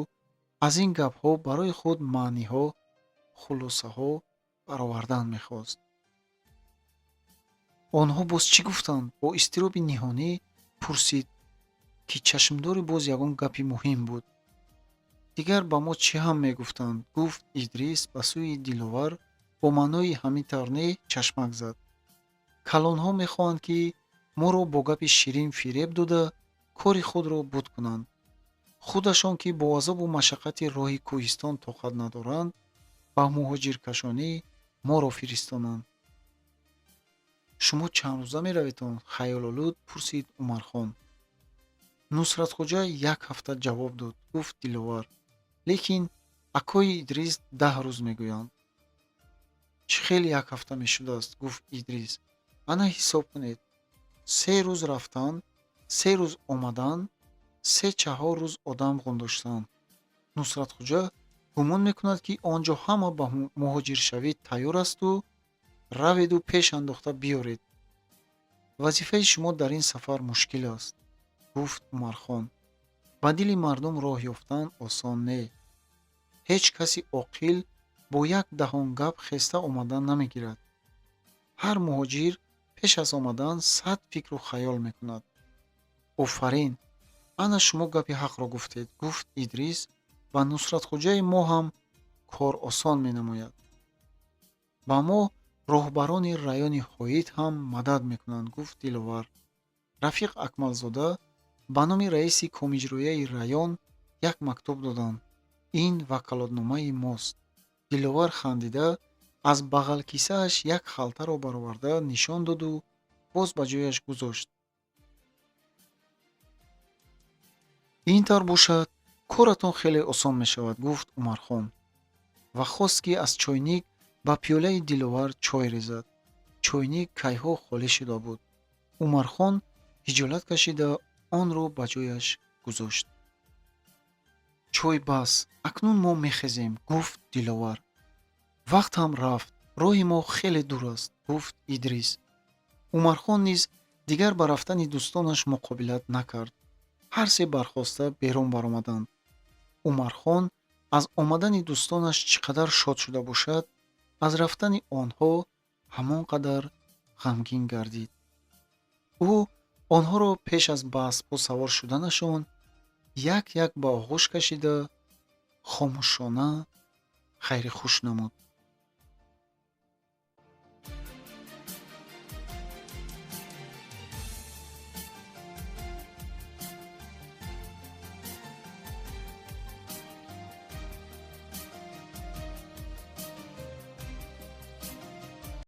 аз ин гапҳо барои худ маъниҳо, хулосаҳо баровардан мехост. Онҳо боз чӣ гуфтанд? Бо изтироби ниҳонӣ пурсид, ки чашмдори боз ягон гапи муҳим буд. Дигар ба мо чӣ ҳам мегуфтанд? Гуфт Идрис, ба сӯи Диловар бо маънои ҳамин тавр не чашмак зад. Калонҳо мехоҳанд, ки моро бо гапи ширин фиреб дода, кори худро буд кунанд. Худашон, ки бо азобу машаққати роҳи кӯҳистон тоқат надоранд, ба муҳоҷиркашонӣ моро фиристонанд. Шумо чанд рӯза мераветон? Хаёлолуд пурсид Умархон. Нусратхоҷа як ҳафта ҷавоб дод, гуфт Диловар. Лекин акои Идрис 10 рӯз мегӯянд. Чӣ хел як ҳафта мешудааст? Гуфт Идрис. Ана ҳисоб кунед: 3 рӯз рафтан, 3 рӯз омадан, 3-4 рӯз одам ғундоштан. Нусратхоҷа гумон мекунад, ки он ҷо ҳама ба муҳоҷиршавӣ тайёр асту раведу пеш андохта биёред. Вазифаи шумо дар ин сафар мушкил аст, гуфт Умархон. Ба дили мардум роҳ ёфтан осон не. Ҳеҷ каси оқил бо як даҳон гап хеста омадан намегирад. Ҳар муҳоҷир пеш аз омадан сад фикру хаёл мекунад. Офарин, ана шумо гапи ҳақро гуфтед, гуфт Идрис, ба Нусратхоҷаи мо ҳам кор осон менамояд. Ба мо роҳбарони райони Ҳоит ҳам мадад мекунанд, гуфт Диловар. Рафиқ Акмалзода ба номи раиси комиҷроияи район як мактуб доданд. Ин ваколатномаи мост. Диловар хандида аз бағалкисааш як халтаро бароварда нишон доду боз ба ҷояш гузошт. Ин тавр бошад, коратон хеле осон мешавад, гуфт Умархон ва хост, ки аз чойник ба пиёлаи Диловар чой резад. Чойник кайҳо холӣ шуда буд. Умархон ҳиҷолат кашида онро ба ҷояш гузошт. Чой бас, акнун мо мехезем, гуфт Диловар. Вақт ҳам рафт, роҳи мо хеле дур аст, гуфт Идрис. Умархон низ дигар ба рафтани дӯстонаш муқобилат накард. Ҳар се бархоста берун баромаданд. Умархон аз омадани дӯстонаш чӣ қадар шод шуда бошад, аз рафтани онҳо ҳамон қадар ғамгин гардид. Ӯ онҳоро пеш аз ба аспҳо савор шуданашон як як ба оғӯш кашида, хомӯшона хайри хуш намуд.